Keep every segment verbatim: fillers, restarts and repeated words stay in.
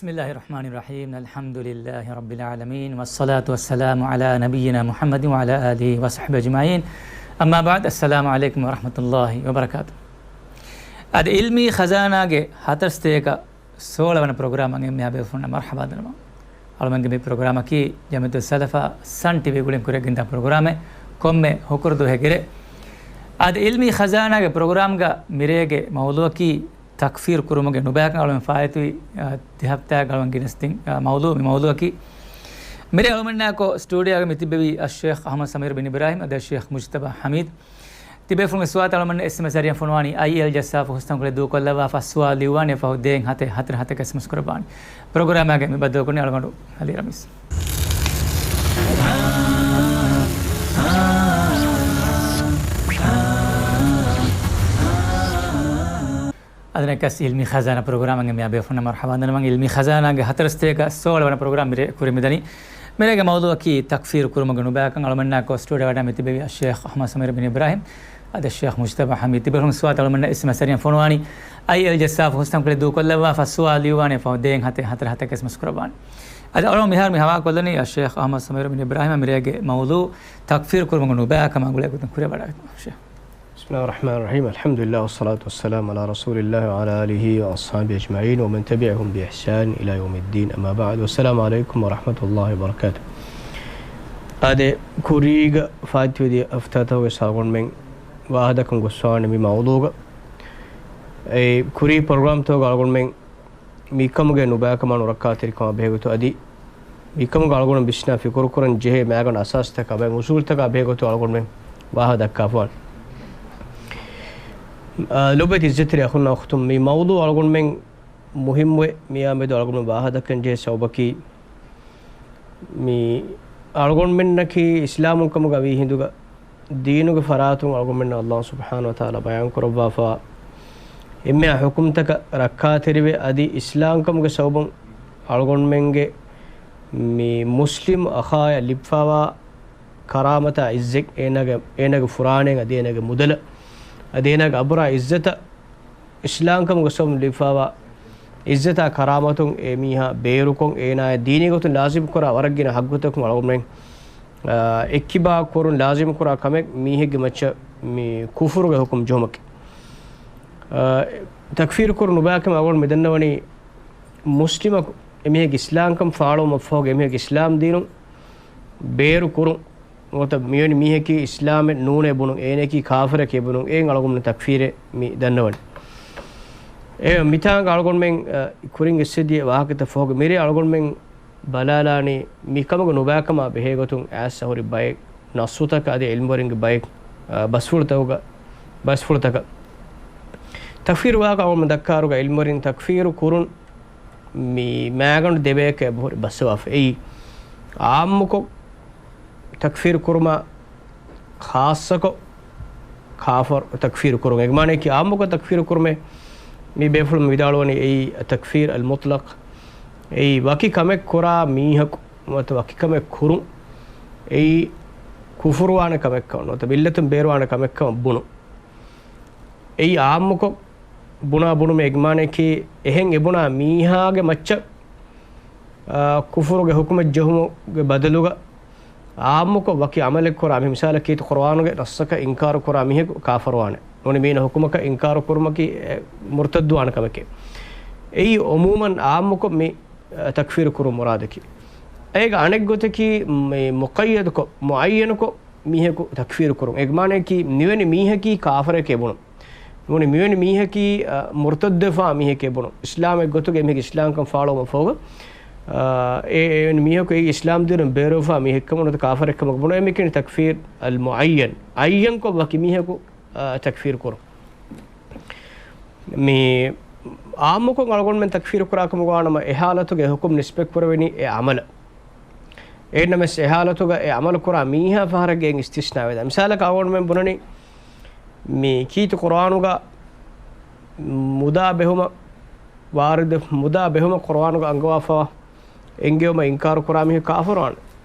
بسم الله الرحمن الرحيم. الحمد لله رب العالمين، والصلاة والسلام على نبينا محمد وعلى آله وصحبه أجمعين. أما بعد، السلام عليكم ورحمة الله وبركاته. އަދި ޢިލްމީ ޚަޒާނާގެ ހަތަރުސަތޭކަ ސޯޅަ ވަނަ ޕްރޮގްރާމަށް އެންމެހާ ބޭފުޅުންނަށް މަރުޙަބާ ދަންނަވަން. އަޅުމެންގެ މި ޕްރޮގްރާމަކީ ޖަމިއްޔަތުއް ސަލަފާ ސަން ޓީވީ ގުޅިން ކުރިއަށް ގެންދާ ޕްރޮގްރާމެއް، ކޮންމެ ހުކުރު ދުވަހެއްގެ ރޭ. އަދި ޢިލްމީ ޚަޒާނާގެ ޕްރޮގްރާމްގަ މިރޭގެ މައުޟޫޢަކީ ތަކްފީރު ކުރުމުގެ ނުބައިކަން. އަޅުމެން ފާއިތުވި، އާ، ދެ ހަފްތާގަ އަޅުމެން ގެނެސްދިން، އާ، މައުޟޫޢު، މި މައުޟޫޢަކީ މިރޭ އަޅުމެންނާކޮށް ސްޓޫޑިއޯގަ މި ތިއްބެވި އައްޝޭޚް އަޙްމަދު ސަމީރު ބިން އިބްރާހިމް އަދި އައްޝޭޚް މުޖްތަބާ ޙަމީދު. ތިބޭފުޅުންގެ ސުވާލުތައް އަޅުމެންނަށް އެސްއެމްއެސް ޒަރީއަށް ފޮނުވާނީ. އައިއެލް ޖައްސާފަ ހުސްތަންކޮޅެއް ދޫކޮށްލައްވާފަ ސުވާލު ލިޔުއްވާނީ ފަހު ދޭއް ހަތެއް ހަތަރު ހަތަކަށް އެސްއެމްއެސް ކުރައްވާނެ. ޕްރޮގްރާމާގެ މި ބައްދަލުކުރަނީ އަޅުގަނޑު އަލީ ރަމީސް. އަދި ނައްކަސް ޢިލްމީ ޚަޒާނާ ޕްރޮގްރާމަށް އެންމެހާ ބޭފުޅުންނަށް މަރުޙަބާ ދަންނަވަން. ޢިލްމީ ޚަޒާނާގެ ހަތަރުސަތޭކަ ސޯޅަ ވަނަ ޕްރޮގްރާމް މިރޭ ކުރި މިދަނީ. މިރޭގެ މައުޟޫޢަކީ ތަކްފީރު ކުރުމުގެ ނުބައިކަން. އަޅުމެންނާކޮށް ސްޓޫޑިއޯ ވަޑައި މި ތިބެވި އައްޝޭޚް އަޙްމަދު ސަމީރު ބިން އިބްރާހިމް އަދި އައްޝޭޚް މުޖްތަބާ ޙަމީދު. ތިބޭފުޅުންގެ ސުވާލުތައް އަޅުމެންނަށް އެސްއެމްއެސް ޒަރީއަށް ފޮނުވާނީ. އައިއެލް ޖައްސާފަ ހުސްތަންކޮޅެއް ދޫކޮށްލައްވާފަ ސުވާލު ލިޔުއްވާނީ ފަހު ދޭއް ހަތެއް ހަތަރު ހަތަކަށް އެސްއެމްއެސް ކުރައްވާނެ. އަދި އަޅުގަނޑު މިހާރު މި ހަވާލުކޮށްލަނީ އައްޝޭޚް އަޙްމަދު ސަމީރު ބިން އިބްރާހިމް. މިރޭގެ މައުޟޫޢު ތަކްފީރު ކުރުމުގެ ނުބައިކަމާ ގުޅޭ ގޮތުން ކުރިއަށް ވަޑައިގަތުމަށް. بسم الله الرحمن الرحيم. الحمد لله والصلاة والسلام على رسول الله وعلى آله وأصحابه أجمعين ومن تبعهم بإحسان إلى يوم الدين. أما بعد. والسلام عليكم ورحمة الله وبركاته. އާދެ، ކުރީގަ ފާއިތުވި ދިޔަ ހަފްތާތަކުގެ ސާގޮންމެން ވާހަކަދައްކަން ގޮސްފާނެ މި މައުޟޫޢުގަ. އެ ކުރީ ޕްރޮގްރާމްތަކުގަ އަޅުގަނޑުމެން މިކަމުގެ ނުބައިކަމާ ނުރައްކާތެރިކަމާ ބެހޭގޮތު އަދި މިކަމުގަ އަޅުގަނޑު ވިސްނާ ފިކުރުކުރަން ޖެހޭ މައިގަނޑު އަސާސްތަކާ ބެ އުސޫލުތަކާ ބެހޭގޮތު އަޅުގަނޑުމެން ވާހަކަ ދައްކާފާނެ. އާ، ލޮބުވެތި އިއްޒަތްތެރި އަޚުންނާ އުޚްތުން، މި މައުޟޫޢު އަޅުގަނޑުމެން މުހިއްމުވެ މިއާ މެދު އަޅުގަނޑު ވާހަކަ ދައްކަން ޖެހޭ ސަބަބަކީ، މި އަޅުގަނޑުމެންނަކީ އިސްލާމުން ކަމުގަ ވީ ހިނދުގަ ދީނުގެ ފަރާތުން އަޅުގަނޑުމެންނަށް ﷲ ސުބްޙާނަހޫ ވަތަޢާލާ ބަޔާން ކުރައްވާފަ އެންމެހާ ޙުކުމްތަކަށް ރައްކާތެރިވެ، އަދި އިސްލާމްކަމުގެ ސަބަބުން އަޅުގަނޑުމެންގެ މި މުސްލިމް އަޚާޔަށް ލިބިފަވާ ކަރާމަތާ އިއްޒަތް، އޭނާގެ، އޭނާގެ ފުރާނައިން އަދި އޭނާގެ މުދަލަށް އަދި އޭނާގެ އަބުރާ އިއްޒަތަށް އިސްލާމްކަމުގެ ސަބަބުން ލިބިފަވާ އިއްޒަތާ ކަރާމަތުން އެ މީހާ ބޭރުކޮށް، އޭނާއަށް ދީނީ ގޮތުން ލާޒިމް ކުރާ ވަރަށް ގިނަ ޙައްޤުތަކުން އަޅުގަނޑުމެން، އާ، އެއްކިބާ ކުރުން ލާޒިމް ކުރާ ކަމެއް މީހެއްގެ މައްޗަށް މި ކުފުރުގެ ޙުކުމް ޖެހުމަކީ. އާ، ތަކްފީރު ކުރުން ނުބައިކަމަށް އަޅުގަނޑު މި ދަންނަވަނީ މުސްލިމަކު އެމީހެއްގެ އިސްލާމްކަން ފާޅުވުމަށްފަހުގަ އެމީހެއްގެ އިސްލާމް ދީނުން ބޭރު ކުރުން. ނުވަތަ މިވެނި މީހަކީ އިސްލާމެއް ނޫނޭ ބުނުން، އޭނައަކީ ކާފަރެކޭ ބުނުން، އެއިން އަޅުގަނޑު ތަކްފީރޭ މި ދަންނަވަނީ. އެ މިތާނގަ އަޅުގަނޑުމެން، އަ، ކުރިން އެއްސެދިޔަ ވާހަކަތައް ފަހުގަ މިރޭ އަޅުގަނޑުމެން ބަލާލާނީ މިކަމުގެ ނުބައިކަމާ ބެހޭގޮތުން އައިސް އަހުރި ބައެއް ނައްސުތަކަށް އަދި ޢިލްމުވެރިންގެ ބައެއް، އަ، ބަސްފުޅުތަކުގަ، ބަސްފުޅުތަކަށް. ތަކްފީރު ވާހަކަ އަޅުގަނޑު ދައްކާއިރުގަ ޢިލްމުވެރިން ތަކްފީރު ކުރުން މި މައިގަނޑު ދެބަޔަކަށް އެބަހުރި ބައްސަވާފަ. އެއީ ޢާއްމުކޮށް، ތަކްފީރު ކުރުމާ ޚާއްޞަކޮށް، ކާފަރު ތަކްފީރު ކުރުން. އޭގެ މާނައަކީ ޢާއްމުކޮށް ތަކްފީރު ކުރުމޭ. މި ބޭފުޅުން ވިދާޅުވަނީ އެއީ ތަކްފީރު އަލް މުޠްލަޤް. އެއީ ވަކި ކަމެއް ކުރާ މީހަކު ނުވަތަ ވަކި ކަމެއް ކުރުން އެއީ ކުފުރުވާނެ ކަމެއްކަމަށް ނުވަތަ މިއްލަތުން ބޭރުވާނެ ކަމެއްކަމަށް ބުނުން. އެއީ ޢާއްމުކޮށް ބުނާ ބުނުމެއް. އޭގެ މާނައަކީ އެހެން އެބުނާ މީހާގެ މައްޗަށް، އާ، ކުފުރުގެ ޙުކުމެއް ޖެހުމުގެ ބަދަލުގަ ޢާއްމުކޮށް ވަކި ޢަމަލެއް ކުރާ މީހެއް، މިސާލަކީ ޤުރުއާނުގެ ނައްޞަކަށް އިންކާރު ކުރާ މީހަކު ކާފަރުވާނެ. ނޫނީ މީނަ ޙުކުމަކަށް އިންކާރު ކުރުމަކީ، އެ، މުރްތައްދުވާނެ ކަމެކޭ. އެއީ ޢުމޫމަން ޢާއްމުކޮށް މި، އަ، ތަކްފީރު ކުރުން މުރާދަކީ. އޭގެ އަނެއް ގޮތަކީ މި މުޤައްޔަދުކޮށް، މުޢައްޔަނުކޮށް މީހަކު ތަކްފީރު ކުރުން. އޭގެ މާނައަކީ މިވެނި މީހަކީ ކާފަރެކޭ ބުނުން. ނޫނީ މިވެނި މީހަކީ، އަ، މުރްތައްދުވެފާ މީހެކޭ ބުނުން. އިސްލާމް އެއްގޮތުގަ އެމީހެއްގެ އިސްލާމްކަން ފާޅުވުމަށްފަހުގަ، އަ، އެ، އެވެނި މީހަކު އެއީ އިސްލާމް ދީނުން ބޭރުވެފާ މީހެއްކަމަށް ނުވަތަ ކާފަރެއްކަމަށް ބުނުން. އެމީހަކީ ތަކްފީރު އަލް މުޢައްޔަން. ޢައްޔަންކޮށް ވަކި މީހަކު، އަ، ތަކްފީރު ކުރުން. މި ޢާއްމުކޮށް އަޅުގަނޑުމެން ތަކްފީރު ކުރާކަމުގަ ވާނަމަ، އެ ޙާލަތުގަ ޙުކުމް ނިސްބަތް ކުރެވެނީ އެ ޢަމަލަށް. އެހެންނަމަވެސް އެ ޙާލަތުގަ އެ ޢަމަލު ކުރާ މީހާ ފަހަރެއްގެ އިސްތިސްނާ ވެދާނެ. މިސާލަކަށް އަޅުގަނޑުމެން ބުނަނީ، މި ކީރިތި ޤުރުއާނުގަ މުދާ ބެހުމަށް ވާރިދު، މުދާ ބެހުމަށް ޤުރުއާނުގަ އަންގަވާފަ އެންގެވުމަށް އިންކާރު ކުރާ މީހަކު ކާފަރުވާނެ.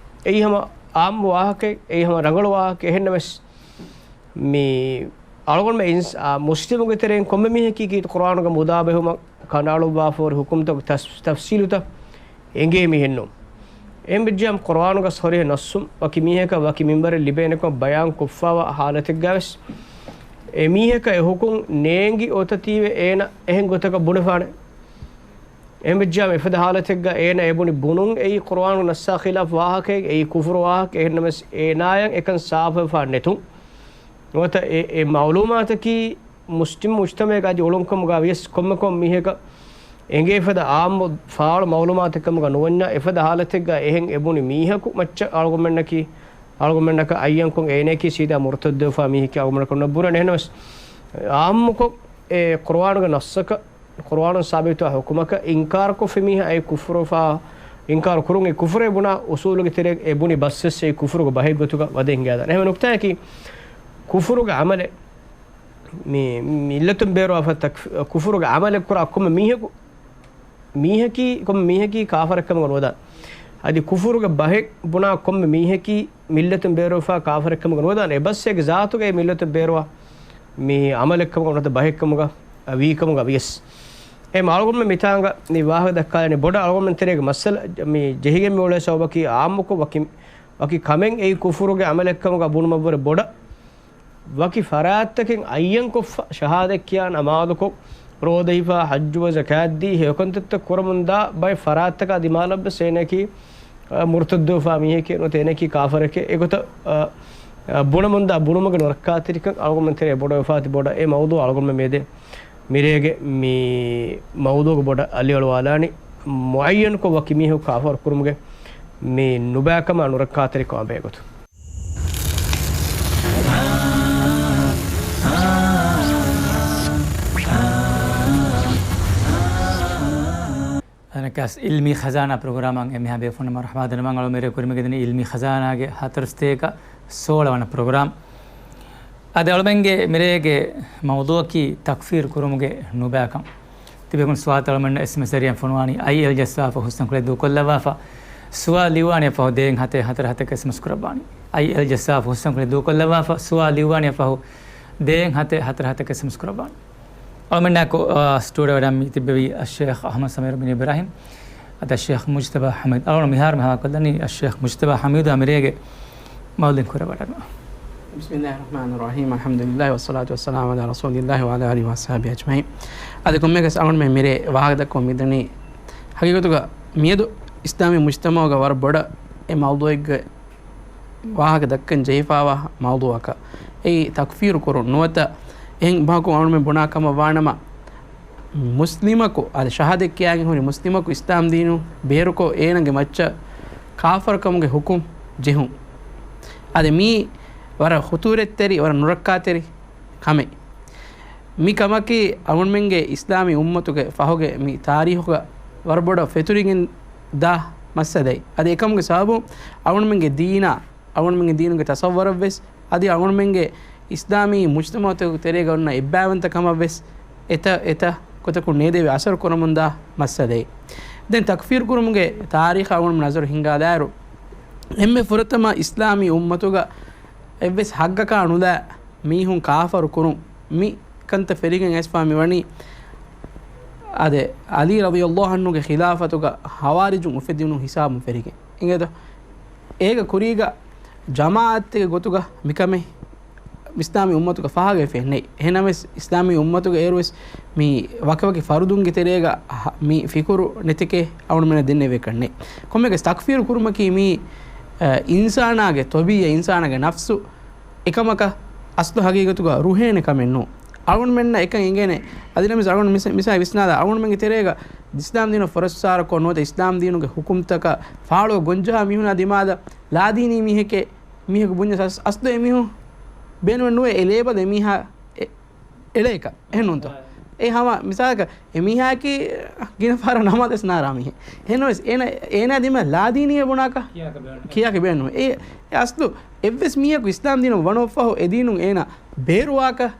އެއީ ހަމަ ޢާއްމު ވާހަކައެއް، އެއީ ހަމަ ރަނގަޅު ވާހަކައެއް. އެހެންނަމަވެސް، މި އަޅުގަނޑުމެން އިންސް-، އާ، މުސްލިމުގެ ތެރެއިން ކޮންމެ މީހަކީ ކީރިތި ޤުރުއާނުގަ މުދާ ބެހުމަށް ކަނޑައަޅުއްވާފަ ހުރި ހުކުމްތައް ތަސް-، ތަފްސީލުތައް އެނގޭ މީހެއްނޫން. އެހެންވެއްޖިއްޔާމު ޤުރުއާނުގަ ޞަރީޙު ނައްޞުން ވަކި މީހަކަށް ވަކި މިންބަރެއް ލިބޭނެކަން ބަޔާން ކޮށްފަވާ ޙާލަތެއްގަވެސް، އެ މީހަކަށް އެ ހުކުމް ނޭނގި އޮތަތީވެ އޭނަ އެހެން ގޮތަކަށް ބުނެފާނެ. އެހެންވެއްޖިއްޔާމު އެފަދަ ޙާލަތެއްގަ އޭނަ އެބުނި ބުނުން އެއީ ޤުރުއާނު ނައްޞާ ޚިލާފު ވާހަކައެއް، އެއީ ކުފުރު ވާހަކަ، އެހެންނަމަވެސް އޭނާޔަށް އެކަން ސާފުވެފާ ނެތުން. ނުވަތަ އެ، އެ މަޢުލޫމާތަކީ މުސްލިމް މުޖްތަމަޢެއްގަ އަދި އޮޅުންކަމުގަ ވިޔަސް ކޮންމެ ކޮން މީހަކަށް އެނގޭ ފަދަ ޢާއްމު ފާޅު މަޢުލޫމާތެއް ކަމުގަ ނުވަންޏާ، އެފަދަ ޙާލަތެއްގަ އެހެން އެބުނި މީހަކު މައްޗަށް އަޅުގަނޑުމެންނަކީ، އަޅުގަނޑުމެންނަކަށް އައްޔަންކޮށް އޭނައަކީ ސީދާ މުރުތައްދުވެފާ މީހެކޭ އަޅުގަނޑުމެންނަކަށް ނުބުނާނެ. އެހެންނަމަވެސް ޢާއްމުކޮށް އެ ޤުރުއާނުގެ ނައްޞަކަށް، ޤުރުއާނުން ސާބިތުވާ ޙުކުމަކަށް އިންކާރުކޮށްފި މީހާ އެއީ ކުފުރުފާ، އިންކާރު ކުރުން އެ ކުފުރޭ ބުނާ އުޞޫލުގެ ތެރޭގަ އެ ބުނި ބަސްވެސް އެއީ ކުފުރުގެ ބަހެއް ގޮތުގަ ވަދެ ހިނގާދާނެ. އެހެންވެ ނުކްތާއަކީ ކުފުރުގެ ޢަމަލެއް މި، މި މިއްލަތުން ބޭރުވާފަ ތަކް-، ކުފުރުގެ ޢަމަލެއް ކުރާ ކޮންމެ މީހަކު، މީހަކީ، ކޮންމެ މީހަކީ ކާފަރެއްކަމުގަ ނުވަދާނެ. އަދި ކުފުރުގެ ބަހެއް ބުނާ ކޮންމެ މީހަކީ މިއްލަތުން ބޭރުވެފަ ކާފަރެއްކަމުގަ ނުވަދާނެ. އެ ބަސް އޭގެ ޒާތުގައި މިއްލަތުން ބޭރުވާ މި ޢަމަލެއްކަމުގަ ނުވަތަ ބަހެއްކަމުގަ ވީކަމުގަ ވިޔަސް. އެ އަޅުގަނޑުމެން މިތާނގަ މި ވާހަކަ ދައްކާލަނީ ބޮޑަށް އަޅުގަނޑުމެން ތެރޭގެ މައްސަލަ މި ޖެހިގެން މި އުޅޭ ސަބަބަކީ ޢާއްމުކޮށް ވަކި، ވަކި ކަމެއް އެއީ ކުފުރުގެ ޢަމަލެއްކަމުގަ ބުނުމަށްވުރެ ބޮޑަށް ވަކި ފަރާތްތަކެއް އައްޔަންކޮށްފަ، ޝަހާދަތް ކިޔާ، ނަމާދުކޮށް، ރޯދަ ހިފާ، ޙައްޖުވާ، ޒަކާތްދީ، ހެޔޮކަންތައްތައް ކުރަމުންދާ ބައެއް ފަރާތްތަކާ ދިމާލަށްވެސް އޭނައަކީ، އަ، މުރުތައްދުވެފާ މީހެކޭ ނުވަތަ އޭނައަކީ ކާފަރެކޭ. އެގޮތަށް، އަ، އަ، ބުނަމުންދާ ބުނުމުގެ ނުރައްކާތެރިކަން އަޅުގަނޑުމެން ތެރޭ ބޮޑަށް އެފާތި ބޮޑަށް އެ މައުޟޫޢު އަޅުގަނޑުމެން މިއަދެ މިރޭގެ މި މައުޟޫޢުގެ ބޮޑަށް އަލިއަޅުވާލާނީ މުޢައްޔަންކޮށް ވަކި މީހަކު ކާފަރު ކުރުމުގެ މި ނުބައިކަމާ ނުރައްކާތެރިކަމާ ބެހޭގޮތުން. އަނެކާސް ޢިލްމީ ޚަޒާނާ ޕްރޮގްރާމަށް އެންމެހާ ބޭފުޅުންނަށް މަރުޙަބާ ދަންނަވަން. އަޅުގަނޑު މިރޭ ކުރިމަގެދިނީ ޢިލްމީ ޚަޒާނާގެ ހަތަރުސަތޭކަ ސޯޅަ ވަނަ ޕްރޮގްރާމް. އަދި އަޅުމެންގެ މިރޭގެ މައުޟޫޢަކީ ތަކްފީރު ކުރުމުގެ ނުބައިކަން. ތިބޭފުޅުން ސުވާލުތައް އަޅުމެންނަށް އެސްއެމްއެސް ޒަރީޢާ ފޮނުވާނީ އައިއެލް ޖައްސާފަ ހުސްނަންކުޅެ ދޫކޮށްލައްވާފަ. ސުވާލު ލިޔުއްވާނެ ފަހު ދޭއް ހަތެއް ހަތަރު ހަތަކަށް އެސްއެމްއެސް ކުރައްވާނީ. އައިއެލް ޖައްސާފަ ހުސްނަންކުޅެ ދޫކޮށްލައްވާފަ. ސުވާލު ލިޔުއްވާނެ ފަހު ދޭއް ހަތެއް ހަތަރު ހަތަކަށް އެސްއެމްއެސް ކުރައްވާނީ. އަޅުމެންނާ ކޮ-، އާ، ސްޓޫޑިއޯ ވަޑައިގެން މި ތިއްބެވީ އައްޝޭޚް އަޙްމަދު ސަމީރު ބިން އިބްރާހީމް، އަދި އައްޝޭޚް މުޖްތަބާ ޙަމީދު. އަޅުގަނޑު މިހާރު މި ހަވާލުކޮށްލަނީ އައްޝޭޚް މުޖްތަބާ ޙަމީދު އަމިރޭގެ މައުލިން ކުރައްވަޑަން. بسم الله الرحمن الرحيم. الحمد لله والصلاة والسلام على رسول الله وعلى آله وأصحابه أجمعين. އަދި ކޮންމެއަކަސް އަޅުގަނޑުމެން މިރޭ ވާހަކަ ދައްކަމުން މިދަނީ ހަގީގަތުގަ މިއަދު އިސްލާމީ މުޖްތަމަޢުގަ ވަރަށް ބޮޑަށް އެ މައުޟޫޢެއްގެ ވާހަކަ ދައްކަން ޖެހިފާވާ މައުޟޫޢަކަށް. އެއީ ތަކްފީރު ކުރުން ނުވަތަ އެހެން ބަހަކު އަޅުމެން ބުނާ ކަމަށް ވާނަމަ، މުސްލިމަކު، އަދި ޝަހާދަތް ކިޔާގެން ހުރި މުސްލިމަކު އިސްލާމް ދީނު ބޭރުކޮށް އޭނަގެ މައްޗަށް ކާފަރުކަމުގެ ޙުކުމް ޖެހުން. އަދި މީ ވަރަށް ޚުތޫރަތްތެރި، ވަރަށް ނުރައްކާތެރި ކަމެއް. މި ކަމަކީ އަޅުމެންގެ އިސްލާމީ އުއްމަތުގެ ފަހުގެ މި ތާރީޚުގަ ވަރަށް ބޮޑަށް ފެތުރިގެން ދާ މައްސަލައެއް. އަދި އެކަމުގެ ސަބަބުން އަޅުމެންގެ ދީނާ، އަޅުމެންގެ ދީނުގެ ތަޞައްވަރަށްވެސް، އަދި އަޅުމެންގެ އިސްލާމީ މުޖްތަމަޢުތަކުގެ ތެރޭގަ އޮންނަ އެއްބައިވަންތަ ކަމަށްވެސް އެތައް އެތައް ގޮތަކުން ނޭދެވި އަސަރު ކުރަމުންދާ މައްސަލައެއް. ދެން ތަކްފީރު ކުރުމުގެ ތާރީޚަށް އަޅުގަނޑު ނަޒަރު ހިންގާލާއިރު، އެންމެ ފުރަތަމަ އިސްލާމީ އުއްމަތުގަ އެއްވެސް ހައްގަކާ ނުލާ މީހުން ކާފަރު ކުރުން މި ކަންތައް ފެރިގެން އައިސްފާ މިވަނީ، އާދެ، ޢަލީ ރަޟިޔަﷲ ޢަންހުގެ ޚިލާފަތުގަ ޚަވާރިޖުން އުފެދުނު ހިސާބުން ފެރިގެން. އިނގޭތޯ؟ އޭގެ ކުރީގަ ޖަމާޢަތެއްގެ ގޮތުގަ މިކަމެއް އިސްލާމީ އުއްމަތުގަ ފާހަގަވެފައެއް ނެތް. އެހެންނަމަވެސް، އިސްލާމީ އުއްމަތުގަ އޭރުވެސް މި ވަކިވަކި ފަރުދުންގެ ތެރޭގަ ހަ-، މި ފިކުރު ނެތެކޭ އަޅުމެންނަށް ދެންނެވި ކަންނެއް. ކޮންމެއަކަސް ތަކްފީރު ކުރުމަކީ މީ، އަ، އިންސާނާގެ ޠަބީޢަ، އިންސާނާގެ ނަފްސު އެކަމަކަށް އަސްލު ހަގީގަތުގަ ރުހޭނެ ކަމެއް ނޫން. އަޅުގަނޑުމެންނަށް އެކަން އެނގޭނެ. އަދި ނަމަވެސް އަޅުގަނޑު މިސާ-، މިސާ ވިސްނާލާ، އަޅުގަނޑުމެންގެ ތެރޭގަ އިސްލާމް ދީނަށް ފުރައްސާރަކޮށް ނުވަތަ އިސްލާމް ދީނުގެ ޙުކުމްތަކަށް ފާޅުވެ ގޮންޖަހާ މީހުނާ ދިމާލަށް ލާދީނީ މީހެކޭ، މީހަކު ބުންޏަސް އަސް-، އަސްލު އެމީހުން ބޭނުމެއް ނުވޭ އެ ލޭބަލް އެމީހާ އެ-، އެޅޭކަށް. އެހެންނޫންތޯ؟ އެ ހަމަ މިސާލަކަށް އެމީހާއަކީ ގިނަ ފަހަރަށް ނަމާދަށް ނާރާ މީހެއް. އެހެންނަމަވެސް އޭނަ، އޭނާ ދިމާލަށް ލާދީނީއޭ ބުނާކަށް ކިޔާކަށް ބޭނުމެއް ނުވޭ. އެ، އެ އަސްލު އެއްވެސް މީހަކު އިސްލާމް ދީނު ވަނުވަފަހު އެ ދީނުން އޭނަ ބޭރުވާކަށް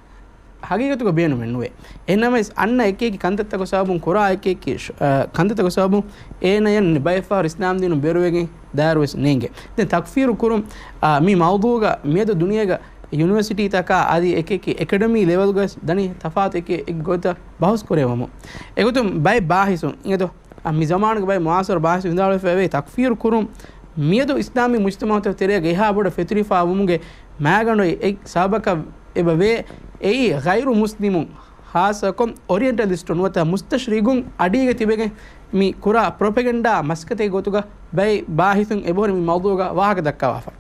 ހަގީގަތުގަ ބޭނުމެއް ނުވޭ. އެހެންނަމަވެސް އަންނަ އެކި އެކި ކަންތައްތަކުގެ ސަބަބުން، ކުރާ އެކި އެކި ޝް-، އަ، ކަންތައްތަކުގެ ސަބަބުން އޭނަޔަށް ބައެއް ފަހަރު އިސްލާމް ދީނުން ބޭރުވެގެން ދާއިރުވެސް ނޭނގޭ. ދެން ތަކްފީރު ކުރުން، އަ، މި މައުޟޫޢުގަ މިއަދު ދުނިޔޭގަ ޔުނިވަރސިޓީތަކާ އަދި އެކި އެކެޑަމީ ލެވެލްގަސް ދަނީ ތަފާތު އެކި އެއް ގޮތަށް ބަހުސް ކުރެވެމު. އެގޮތުން ބައެއް ބާހިސުން އިނގޭތޯ، މި ޒަމާނުގެ ބައެއް މުއާސަރު ބާހިސުން ވިދާޅުވެފައިވޭ، ތަކްފީރު ކުރުން މިއަދު އިސްލާމީ މުޖްތަމަޢުތަކުގެ ތެރޭގަ އެހާ ބޮޑަށް ފެތުރިފާ ވުމުގެ މައިގަނޑު އެއް ސަބަބަކަށް އެބަ ވޭ. އެއީ ޣައިރު މުސްލިމުން، ޚާއްޞަކޮށް އޮރިއެންޓަލިސްޓުން ނުވަތަ މުސްތަޝްރިޤުން އަޑީގަ ތިބެގެން މި ކުރާ ޕްރޮޕެގެންޑާ މަސައްކަތެއް ގޮތުގަ ބައެއް ބާހިސުން އެބަހުރި މި މައުޟޫޢުގަ ވާހަކަ ދައްކަވާފަ.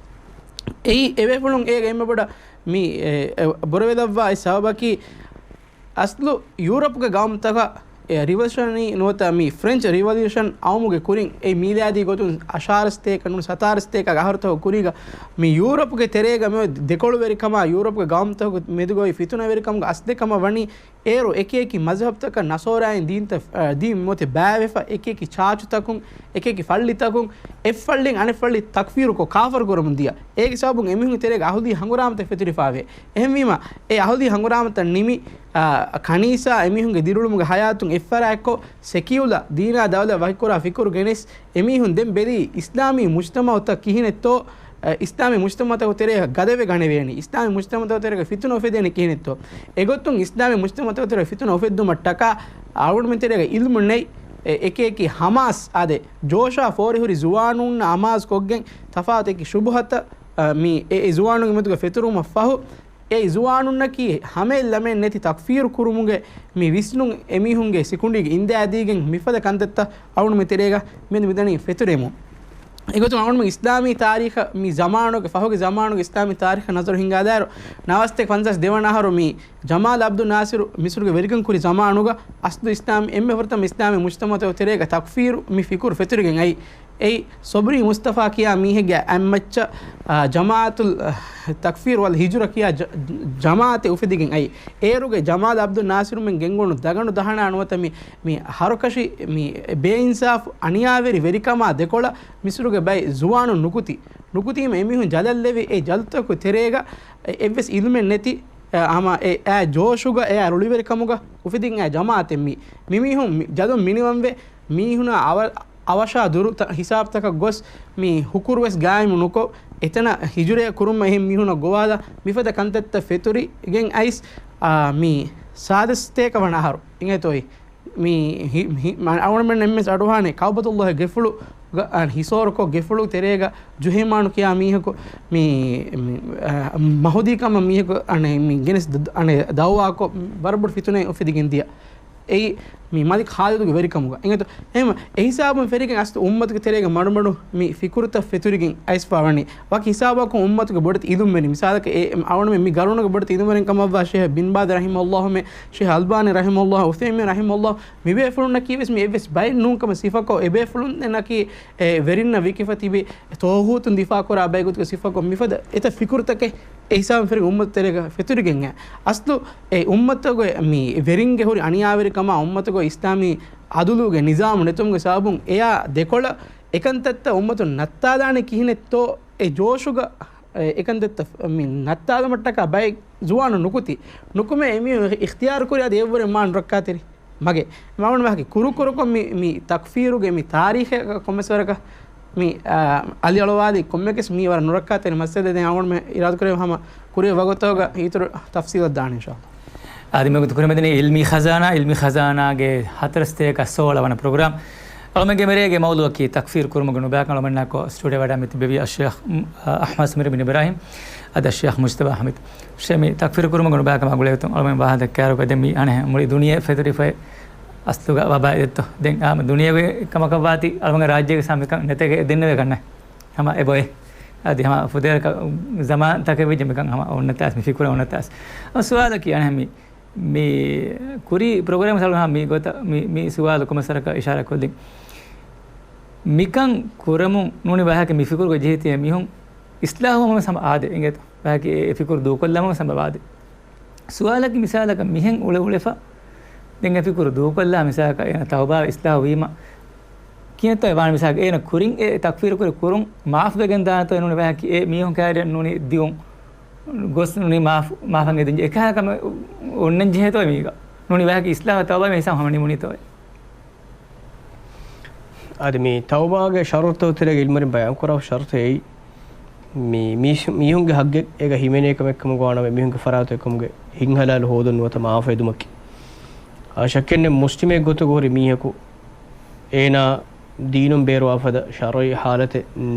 އެއީ އެބޭފުޅުން އޭގެ އެންމެ ބޮޑަށް މި، އެ، އެ، ބުރަވެލައްވާ އެއް ސަބަބަކީ، އަސްލު ޔޫރަޕްގެ ގައުމުތަކަށް އެ ރިވޮލުޝަނީ ނުވަތަ މި ފްރެންޗް ރިވޮލުޝަން އައުމުގެ ކުރިން އެ މީލާދީ ގޮތުން އަށާރަ ސަތޭކަ ނޫނީ ސަތާރަ ސަތޭކަ އަހަރުތަކުގެ ކުރީގަ މި ޔޫރަޕްގެ ތެރޭގަ މި ދެކޮޅުވެރިކަމާ ޔޫރަޕްގެ ގައުމުތަކުގެ މެދުގައި ފިތުނަވެރިކަމުގެ އަސްލެއް ކަމަށް ވަނީ އޭރު އެކި އެކި މަޒްހަބްތަކަށް ނަޞާރާއިން ދީންތައް، އަ، ދީން މިއޮތީ ބައިވެފަ، އެކި އެކި ޗާޗުތަކުން، އެކި އެކި ފައްޅިތަކުން، އެއްފައްޅިން އަނެއްފައްޅި ތަކްފީރުކޮށް ކާފަރު ކުރަމުން ދިޔަ. އޭގެ ސަބަބުން އެމީހުންގެ ތެރޭގަ އަހުދީ ހަނގުރާމަތައް ފެތުރިފާވޭ. އެހެންވީމަ، އެ އަހުދީ ހަނގުރާމަތައް ނިމި، އަ، ކަނީސާ އެމީހުންގެ ދިރިއުޅުމުގެ ހަޔާތުން އެއްފަރާތްކޮށް، ސެކިއުލާ ދީނާ ދައުލަތް ވަކިކުރާ ފިކުރު ގެނެސް، އެމީހުން ދެން ބެލީ އިސްލާމީ މުޖްތަމަޢުތައް ކިހިނެއްތޯ، އެ، އިސްލާމީ މުޖްތަމަޢުތަކުގެ ތެރޭގަ ގަދަވެ ގަނެވޭނީ، އިސްލާމީ މުޖްތަމަޢުތަކުގެ ތެރޭގަ ފިތުނަ އުފެދޭނީ ކިހިނެއްތޯ. އެގޮތުން އިސްލާމީ މުޖްތަމަޢުތަކުގެ ތެރޭގަ ފިތުނަ އުފެއްދުމަށްޓަކާ އަޅުގަނޑުމެން ތެރޭގަ އިލްމު ނެތް، އެ، އެކި އެކި ހަމާސް އާދެ، ޖޯޝާ ފޯރިހުރި ޒުވާނުންނާ އަމާޒުކޮށްގެން ތަފާތު އެކި ޝުބުހަތައް، އަ، މި އެ، އެ ޒުވާނުންގެ މެދުގަ ފެތުރުމަށް ފަހު، އެ ޒުވާނުންނަކީ ހަމައެއްލަމެއް ނެތި ތަކްފީރު ކުރުމުގެ މި ވިސްނުން އެމީހުންގެ ސިކުނޑީގެ އިންދައިދީގެން މިފަދަ ކަންތައްތައް އަޅުގަނޑުމެން ތެރޭގަ މިއަދު މިދަނީ ފެތުރެމުން. އެގޮތުން އަޅުގަނޑުމެން އިސްލާމީ ތާރީޚަށް މި ޒަމާނުގެ ފަހުގެ ޒަމާނުގެ އިސްލާމީ ތާރީޚަށް ނަޒަރު ހިންގާދާއިރު، ނަވާސްތޭކަ ފަންސާސް ދެވަނަ އަހަރު މި ޖަމާލް އަބްދުލް ނާސިރު މިސްރުގެ ވެރިކަން ކުރި ޒަމާނުގަ އަސްލު އިސްލާމް އެންމެ ފުރަތަމަ އިސްލާމީ މުޖްތަމަޢުތަކުގެ ތެރޭގަ ތަކްފީރު މި ފިކުރު ފެތުރިގެން އައީ. އެއީ ޞަބްރީ މުޞްޠަފާ ކިޔާ މީހެއްގެ އަތްމައްޗަށް، އާ، ޖަމާޢަތުލް، އާ، ތަކްފީރު ވަލް ހިޖުރަ ކިޔާ ޖަ-، ޖަމާޢަތެއް އުފެދިގެން އައީ. އޭރުގެ ޖަމާލް އަބްދުލް ނާސިރުމެން ގެންގުޅުނު ދަގަނޑު ދަހަނާ ނުވަތަ މި، މި ހަރުކަށި، މި ބޭއިންސާފު އަނިޔާވެރި ވެރިކަމާ ދެކޮޅަށް މިސްރުގެ ބައެއް ޒުވާނުން ނުކުތީ. ނުކުތީމަ އެމީހުން ޖަލަށްލެވި އެ ޖަލުތަކު ތެރޭގަ އެ-، އެއްވެސް އިލްމެއް ނެތި، އެ، ހަމަ އެ، އެ ޖޯޝުގަ އެ ރުޅިވެރިކަމުގަ އުފެދިގެން އައި ޖަމާޢަތެއް މީ. މިމީހުން މި-، ޖަލުން މިނިވަންވެ މީހުނާ އަވަ-، އަވަށާ ދުރު ތަ-، ހިސާބުތަކަށް ގޮސް މި ހުކުރުވެސް ގާއިމު ނުކޮށް، އެތަނަށް ހިޖުރަޔަށް ކުރުމަށް އެހެން މީހުނަށް ގޮވާލާ މިފަދަ ކަންތައްތައް ފެތުރިގެން އައިސް، އާ، މި ސާދަސްތޭކަ ވަނަ އަހަރު އިނގޭތޯއި. މި ހި-، ހި-، މަ-، އަޅުގަނޑުމެން އެންމެސް އަޑުއަހާނެ ކައުބަތުﷲ ގެފުޅުގަ، އަ، ހިސޯރުކޮށް ގެފުޅު ތެރޭގަ ޖުހައިމާނު ކިޔާ މީހަކު މި، މި، އަ، މަހުދީ ކަމަށް މީހަކު އަނެ މި ގެނެސް ދަ-، އަނެ ދައުވާކޮށް ވަރަށް ބޮޑު ފިތުނައެއް އުފެދިގެން ދިޔަ. އެއީ މި މަލިކް ޚާލިދުގެ ވެރިކަމުގަ. އިނގޭތޯ؟ އެހެން، އެ ހިސާބުން ފެށިގެން އަސްލު އުއްމަތުގެ ތެރޭގަ މަޑުމަޑު މި ފިކުރުތައް ފެތުރިގެން އައިސްފާ ވަނީ. ވަކި ހިސާބަކުން އުއްމަތުގެ ބޮޑެތި އިލްމުވެރިން. މިސާލަކަށް އެ، އަޅުގަނޑުމެން މި ގަރުނުގެ ބޮޑެތި އިލްމުވެރިން ކަމަށްވާ ޝޭހް ބިން ބާޒް ރަޙިމަހުﷲ މެ، ޝޭހް އަލްބާނީ ރަޙިމަހުﷲ، ޢުޘައިމީން ރަޙިމަހުﷲ، މި ބޭފުޅުންނަކީ ވެސް މި އެއްވެސް ބައެއް ނޫން ކަމަށް ސިފަކޮށް، އެ ބޭފުޅުންނަކީ އެ ވެރިންނަށް ވިކިފަ ތިބި ތޯޣޫތުން ދިފާޢު ކުރާ ބައި ގޮތުގަ ސިފަކޮށް މިފަދަ އެތައް ފިކުރުތަކެއް އެ ހިސާބުން ފެށިގެން އުއްމަތު ތެރޭގަ ފެތުރިގެން އައި. އަސްލު އެ އުއްމަތުގެ މި ވެރިންގެ ހުރި އަނިޔާވެރިކަމާ، އުއްމަތުގެ އިސްލާމީ އަދުލުގެ ނިޒާމު ނެތުމުގެ ސަބަބުން އެޔާ ދެކޮޅަށް އެކަންތައްތައް އުއްމަތުން ނައްތާލާނީ ކިހިނެއްތޯ، އެ ޖޯޝުގަ އެ އެކަންތައްތައް މި ނައްތާލުމަށްޓަކާ ބައެއް ޒުވާނުން ނުކުތީ. ނުކުމެ އެމީހުން އިޚްތިޔާރު ކުރި އަދި އެއްވުރެ މާ ނުރައްކާތެރި މަގެއް. މަ އަޅުގަނޑު ވާހަކަ ކުރު ކުރުކޮށް މި، މި ތަކްފީރުގެ މި ތާރީޚަށް ކޮންމެސް ވަރަކަށް މި، އާ، އަލިއަޅުވާލި ކޮންމެއަކަސް މީ ވަރަށް ނުރައްކާތެރި މައްސަލައެއް. ދެން އަޅުގަނޑުމެން އިރާދަކުރެއްވި ހަމަ ކުރިއަށް ވަގުތުގަ އިތުރު ތަފްސީލަށް ދާނެ އިންޝާﷲ. އާދެ، މިވަގުތު ކުރިމަތިނީ އިލްމީ ޚަޒާނާ، އިލްމީ ޚަޒާނާގެ ހަތަރުސަތޭކަ ސޯޅަ ވަނަ ޕްރޮގްރާމް. އަޅުމެންގެ މިރޭގެ މައުޟޫޢަކީ ތަކްފީރު ކުރުމުގެ ނުބައިކަން. އަޅުމެންނާކޮ ސްޓޫޑިއޯ ވަޑައި މިތިބެވީ އައްޝޭޚް، އަ، އަޙްމަދު ސަމީރު ބިން އިބްރާހިމް، އަދި އައްޝޭޚް މުޖްތަބާ ޙަމީދު. ޝޭ، މި ތަކްފީރު ކުރުމުގެ ނުބައިކަމާ ގުޅޭގޮތުން އަޅުމެން ވާހަކަ ދައްކާއިރު ދެން މި އަނެއް މުޅި ދުނިޔެ ފެތުރިފައި އަސްލުގަ ވަބާއެއް ދެއްތޯ. ދެން އާ، ދުނިޔެގެ ކަމަކަށްވާތީ އަޅުމެންގެ ރާއްޖޭގެ ސާމިކަން ނެތޭގެ ދެންނެވޭ ކަންނެ. ހަމަ އެބޮއެ. އަދި ހަމަ ފުދޭވަރަކަށް ޒަމާންތަކެއް ވެއްޖެ މިކަން ހަމަ އޮންނަތާސް، މި ފިކުރަށް އޮންނަތާސް. އަ، ސުވާލަކީ އަނެއް މި، މި ކުރީ ޕްރޮގްރާމް ސަޅު ހަމަ މި ގޮތަށް މި، މި ސުވާލު ކޮމެސަރަކަށް އިޝާރާ ކޮށްލިން. މިކަން ކުރަމުން ނޫނީ ވާހަކަ މި ފިކުރުގަ ޖެހިތި މީހުން އިސްލާހު ހަމަ ހަމަ އާދެ އިނގޭތޯ. ވާހަކަ އެ ފިކުރު ދޫކޮށްލާމަ ހަމަ އާދެ. ސުވާލަކީ މިސާލަކަށް މިހެން އުޅެ އުޅެފަ ދެން އެ ފިކުރު ދޫކޮށްލާ މިސާލަކަށް އޭނަ ތައުބާ އިސްލާހު ވީމަ ކިހިނެއްތޯ އެ ވާނެ؟ މިސާލަކަށް އޭނަ ކުރިން އެ ތަކްފީރު ކުރި ކުރުން މާފު ވެގެން ދާނެތޯ ނޫނީ ވާހަކަ އެ މީހުން ކައިރިއަށް ނޫނީ ދިއުން ގޮސް ނޫނީ މާފު، މާފަށް އެދިން އެކަހަލަ ކަމެއް އޮންނަން ޖެހޭތޯ މީގަ؟ ނޫނީ ވާހަކަ އިސްލާހު ތައުބާ މި ހިސާބު ހަމަ ނިމުނީތޯ؟ އަދި މި ތައުބާގެ ޝަރުޠު ތެރޭގަ އިލްމުވެރިން ބަޔާން ކުރާ ޝަރުޠު އެއީ މީ، މީ، މީހުންގެ ހައްގެއް އޭގަ ހިމެނޭ ކަމެއް ކަމުގަ ވާނަމަ، މީހުންގެ ފަރާތު އެކަމުގެ ހިތްހަލާލު ހޯދުން ނުވަތަ މާފަ އެދުމަކީ. އާ، ޝައްކެއް ނެތް މުސްލިމެއް ގޮތުގަ ހުރި މީހަކު އޭނާ ދީނުން ބޭރުވާ ފަދަ ޝަރުޢީ ހާލަތެއް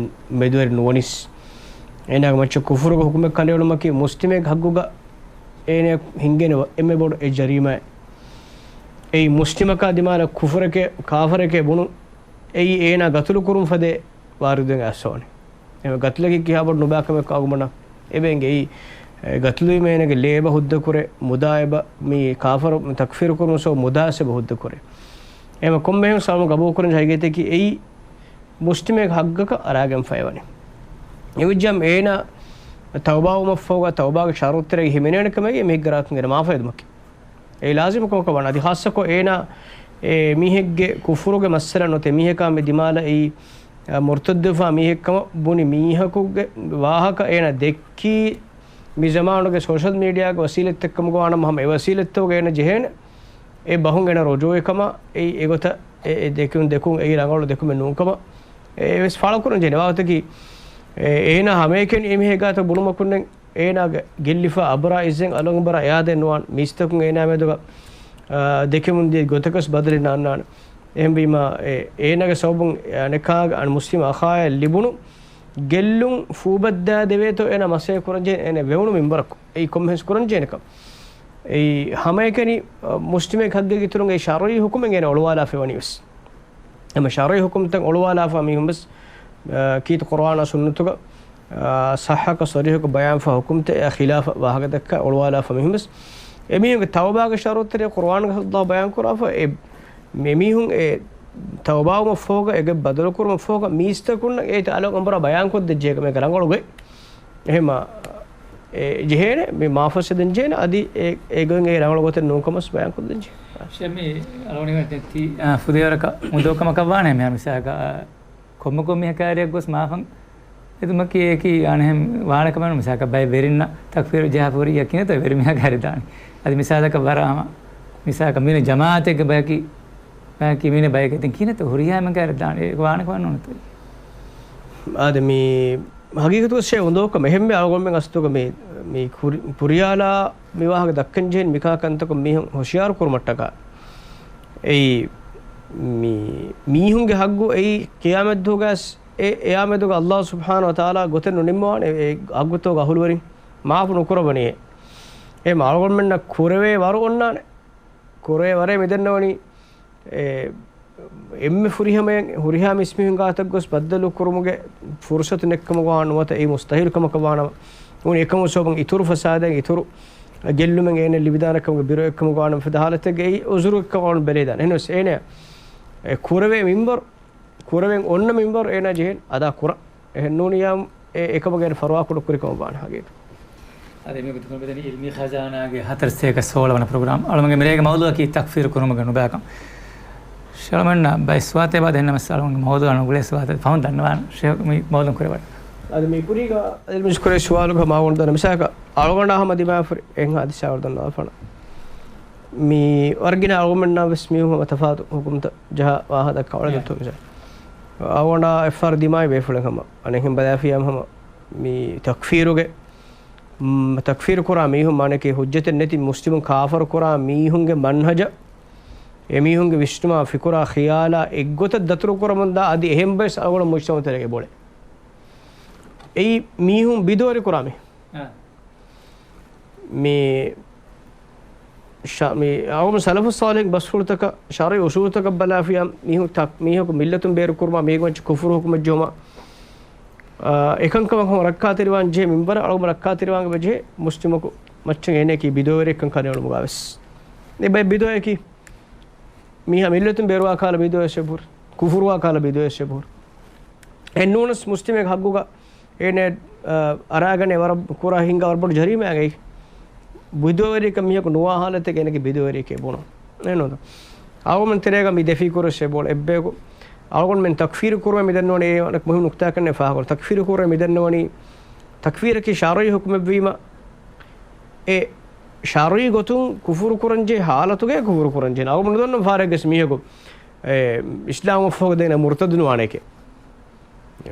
މެދުވެރި ނުވަނީސް، އޭނާގެ މައްޗަށް ކުފުރުގެ ހުކުމެއް ކަނޑައެޅުމަކީ މުސްލިމެއްގެ ހައްގުގަ އޭނާ ހިންގޭނެ އެންމެ ބޮޑު އެއް ޖަރީމާއެއް. އެއީ މުސްލިމަކާ ދިމާލަށް ކުފުރެކޭ، ކާފަރެކޭ ބުނުން، އެއީ އޭނާ ގަތުލު ކުރުން ފަދައިން ވާރިދުވެގެން އައިސްފަވަނީ. އެހެން ގަތުލަކީ ކިހާ ބޮޑު ނުބައިކަމެއްކަން އަޅުގަނޑަށް އެބަ އެނގޭ. އެއީ، އެ، ގަތުލުވީމަ އޭނާގެ ލޭބަ ހުއްދަކުރޭ، މުދާ އެބަ މި ކާފަރު ތަކްފީރު ކުރުމުން ސޯ މުދާސް އެބަ ހުއްދަކުރޭ. އެހެން ކޮންމެހެން ސަބަބުން ގަބޫލުކުރަން ޖެހޭ ހަގީގަތަކީ އެއީ މުސްލިމެއްގެ ހައްގަކަށް އަރާގެންފައިވަނީ. އެވިއްޖަމް އޭނާ ތައުބާވުމަށްފަހުގަ ތައުބާގެ ޝަރުތުތެރޭގަ ހިމެނޭނެ ކަމެއް މީހެއްގެ ރައްޔިތުން އޭނާ މާފަ އެދުމަކީ. އެއީ ލާޒިމު ކަމަކަށް ވާނެ. އަދި ޚާއްޞަކޮށް އޭނާ އެ މީހެއްގެ ކުފުރުގެ މައްސަލަ ނުވަތަ މީހަކާ މި ދިމާލަށް އެއީ، އަ، މުރްތައްދުވެފަ މީހެއްކަމަށް ބުނި މީހަކުގެ ވާހަކަ އޭނާ ދެއްކީ މި ޒަމާނުގެ ސޯޝަލް މީޑިއާގެ ވަސީލަތްތައް ކަމުގަ ވާނަމަ ހަމަ އެ ވަސީލަތްތަކުގަ އޭނަ ޖެހޭނެ އެ ބަހުން އޭނަ ރުޖޫޢަވި ކަމަށް އެ، އެގޮތަށް އެ، އެ ދެކުން، ދެކުން އެއީ ރަނގަޅު ދެކުމެއް ނޫން ކަމަށް އެ ވެސް ފާޅުކުރަން ޖެހޭނެ. ވާހަކަތަކީ އެ، އޭނާ ހަމައެކަނި އެމީހެއްގެ ގާތަށް ބުނުމަކުންނެއް އޭނާގެ ގެއްލިފަ އަބުރާ އިއްޒަތް އަޅުގަނޑު އަބުރާ އެއާދެއް ނުވާން މީސްތަކުން އޭނާ މެދުގަ، އާ، ދެކެމުން ދިޔަ ގޮތަކަސް ބަދަލެއް ނާންނާނެ. އެހެންވީމަ އެ، އޭނާގެ ސަބަބުން އަނެކާގެ އަން މުސްލިމް އަޚާޔަށް ލިބުނު ގެއްލުން ފޫބައްދާ ދެވޭތޯ އޭނާ މަސައްކަތް ކުރަން ޖެހޭ އޭނާ ވެވުނު މިންބަރަކު. އެއީ ކޮންމެހެންސް ކުރަން ޖެހޭނެ ކަމެއް. އެއީ ހަމައެކަނި، އަ، މުސްލިމެއްގެ ހައްގެއްގެ އިތުރުން އެ ޝަރުޢީ ހުކުމެއް އޭނާ އޮޅުވާލާފައި ވަނީ ވެސް. އެމަ ޝަރުޢީ ހުކުމްތައް އޮޅުވާލާފަ މީހުން ވެސް، އަ، ކީރިތި ޤުރުއާނާ ސުންނަތުގަ، އަ، ޞައްޙަކޮށް ޞަރީޙަކޮށް ބަޔާންފަ ހުކުމްތައް އެ ޚިލާފަށް ވާހަކަ ދައްކާ އޮޅުވާލާފަ މީހުން ވެސް. އެމީހުންގެ ތައުބާގެ ޝަރުޠުތެރޭ ޤުރުއާނުގަ ﷲ ބަޔާން ކުރާފަ އެ، އެމީހުން އެ ތައުބާވުމަށްފަހުގަ އޭގެ ބަދަލުކުރުމަށްފަހުގަ މީސްތަކުންނަށް އޭތި އަލަށް އަނބުރާ ބަޔާންކޮށްދެއްޖެ ކަމެއް ރަނގަޅު ގޮތް. އެހެމަ އެ ޖެހޭނެ މި މާފަސް ދެން ޖެހޭނެ އަދި އެ، އެގޮތް އެ ރަނގަޅު ގޮތެއް ނޫންކަމަސް ބަޔާންކޮށްދެން ޖެހޭ. ޝެމީ، އަޅުގަނޑު ތި، އާ، ފުދޭވަރަކަށް މުދޯ ކަމަކަށް ވާނެ މިހާ މިސާލަކަށް، އާ، ކޮންމެ ކޮން މީހަކާރިއަށް ގޮސް މާފަން އެދުމަކީ އެކީ އަނެހެން ވާނެ ކަމެއް ނޫން. މިސާލަކަށް ބައެއް ވެރިންނަށް ތަކްފީރު ޖަހާފަ ހުރި ޔަޤީނަށް ވެރި މީހަކާރި ދާނެ. އަދި މިސާލަކަށް ވަރަށް ހަމަ މިސާލަކަށް މީނަ ޖަމާޢަތެއްގެ ބަޔަކީ، ބަޔަކީ މީނަ ބައެއްގެ ތިން ކިހިނެއްތޯ ހުރިހާ މަގާރެއް ދާނެ. އެ ވާނެ ކަމެއް ނޫން. އާދެ މީ ހަގީގަތުގަ އެއް އުނދޯކަމެއް އެހެންވެ އަޅުގަނޑުމެން އަސްލުގަ މި، މި ކުރި-، ކުރިޔާލާ މި ވާހަކަ ދައްކަން ޖެހެން މިކާ ކަންތަކުން މީހުން ހުޝިޔާރު ކުރުމަށްޓަކާ. އެއީ މި މީހުންގެ ހައްގު އެއީ ޤިޔާމަތްދުވަހުގަސް އެ، އެއާ މެދުގަ ﷲ ސުބްޙާނަހޫ ވަތަޢާލާ ގޮތެއް ނުނިންމަވާނެ އެ ހައްގުތަކުގެ އަހުލުވެރިން މާފު ނުކުރައްވަނީ. އެ އަޅުގަނޑުމެންނަށް ކުރެވޭ ވަރު އޮންނާނެ. ކުރެވޭ ވަރޭ މިދެންނެވަނީ އެ، އެންމެ ފުރިހަމަޔަށް ހުރިހާ މީސްމީހުން ގާތަށް ގޮސް ބައްދަލު ކުރުމުގެ ފުރުޞަތު ނެތްކަމަކަށް ވާން ނުވަތަ އެއީ މުސްތަޙީލު ކަމަކަށް ވާނަމަ، ނޫނީ އެކަމު ސަބަބުން އިތުރު ފަސާދައިން އިތުރު ގެއްލުމެއް އޭނަ ލިބިދާނެ ކަމުގެ ބިރުވެއްކަމަކަށް ވާނަމަ ފަދަ ހާލަތެއްގައި އުޒުރު އެއްކަމަށް ބެލެވިދާނެ. އެހެނަސް އޭނަ އެ ކުރެވޭ މިންބަރު، ކުރެވެން އޮންނަ މިންބަރު އޭނަ ޖެހެން އަދާ ކުރަން. އެހެން ނޫނިޔާ އެ އެކަމުގެ ފަރުވާކުޑަ ކުރިކަމަށް ވާނެ ހަގީގަތު. އަދި މި ގޮތުން މިދަނީ އިލްމީ ޚަޒާނާގެ ހަތަރު ސަތޭކަ ސޯޅަ ވަނަ ޕްރޮގްރާމް. އަޅުމެންގެ މިރޭގެ މައުޟޫޢަކީ ތަކްފީރު ކުރުމުގެ ނުބައިކަން. ޝެއުމެންނަށް ބައެއް ސުވާލުތައް އެބަ ދެންނަމަސް އަޅުމެންގެ މައުޟޫޢަށް ނުގުޅޭ ސުވާލުތައް ފަހުން ދަންނަވާން. ޝެއު މި މައުޟޫޢުން ކުރެވަޑަ. އަދި މި ކުރީގަ އިލްމީ ކުރެ ސުވާލުގަ މައުޟޫޢު ދަންނަ މިސާލަކަށް އަޅުގަނޑާ ހަމަ ދިމާވެފަ ހުރި އެހެން ހާދިސާ ވަރު ދަންނަވާފަނަ. މި ވަރަށް ގިނަ އަޅުގަނޑުމެންނާ ވެސް މީހުން ހަމަ ތަފާތު ހުކުމްތައް ޖަހާ ވާހަކަ ދައްކާ އޮޅެ ދެއްތޯ މިސާލު. އަޅުގަނޑާ އެއްފަހަރު ދިމާވި ބޭފުޅެއް ހަމަ އަނެއްހެން ބަލާފިޔާ ހަމަ މި ތަކްފީރުގެ، މް، ތަކްފީރު ކުރާ މީހުން މާނައަކީ ހުއްޖަތެއް ނެތި މުސްލިމުން ކާފަރު ކުރާ މީހުންގެ މަންހަޖަށް، އެމީހުންގެ ވިސްނުމާ ފިކުރާ ޚިޔާލާ އެއްގޮތަށް ދަތުރު ކުރަމުންދާ އަދި އެހެން ބައެއް އަޅުގަނޑު މުޖްތަމަޢު ތެރޭގަ އެބައުޅޭ. އެއީ މީހުން ބިދުވެރި ކުރާ މީހުން. އާ. މި ޝަ-، މި އަޅުގަނޑު ސަލަފު ޞާލިޙުގެ ބަސްފުޅުތަކަށް، ޝަރުޢީ އުޞޫލުތަކަށް ބަލާފިޔާ، މީހުން ތަ-، މީހަކު މިއްލަތުން ބޭރު ކުރުމާ، މީހަކު މައްޗަށް ކުފުރު ހުކުމެއް ޖެހުމާ، އާ، އެކަންކަމަށް ހަމަ ރައްކާތެރިވާން ޖެހޭ މިންވަރަށް އަޅުގަނޑު ރައްކާތެރިވާން އެބަ ޖެހޭ މުސްލިމަކު މައްޗަށް އޭނައަކީ ބިދުވެރިއެއްކަން ކަނޑައެޅުމުގަ ވެސް. އެ ބައެއް ބިދުވައަކީ މީހާ މިއްލަތުން ބޭރުވާ ކަހަލަ ބިދުވައެއް އެބަހުރި. ކުފުރުވާ ކަހަލަ ބިދުވައެއް އެބަހުރި. އެއްނޫނަސް މުސްލިމެއްގެ ހައްގުގަ އޭނަ، އަ، އަރާގަނެ ވަރަށް ކުރާ ހިނގާ ވަރަށް ބޮޑު ޖަރީމާއެއް. ބިދުވެރިކަން މީހަކު ނުވާ ހާލަތެއް އޭނަގެ ބިދުވެރިއެކޭ ބުނުން. އެހެންނޫންތަ؟ އަޅުގަނޑު ތެރޭގަ މި ދެފިކުރު އެބައުޅޭ އެއްބަޔަކު. އަޅުގަނޑުމެން ތަކްފީރު ކުރުމެއް މިދެންނެވަނީ އެ ވަރަށް މުހިއްމު ނުކުތާއެއްކަން ފާހަގަކުރަން. ތަކްފީރު ކުރުމެއް މިދެންނެވަނީ ތަކްފީރަކީ ޝަރުޢީ ހުކުމެއްވީމަ، އެ ޝަރުޢީ ގޮތުން ކުފުރު ކުރަންޖެހޭ ހާލަތުގައި ކުފުރު ކުރަންޖެހޭ. އަޅުގަނޑު ނުދަންނަ ފަހަރެއްގެސް މީހަކު، އެ، އިސްލާމަށްފަހު ދޭނަ މުރުތައްދު ނުވާނެކޭ.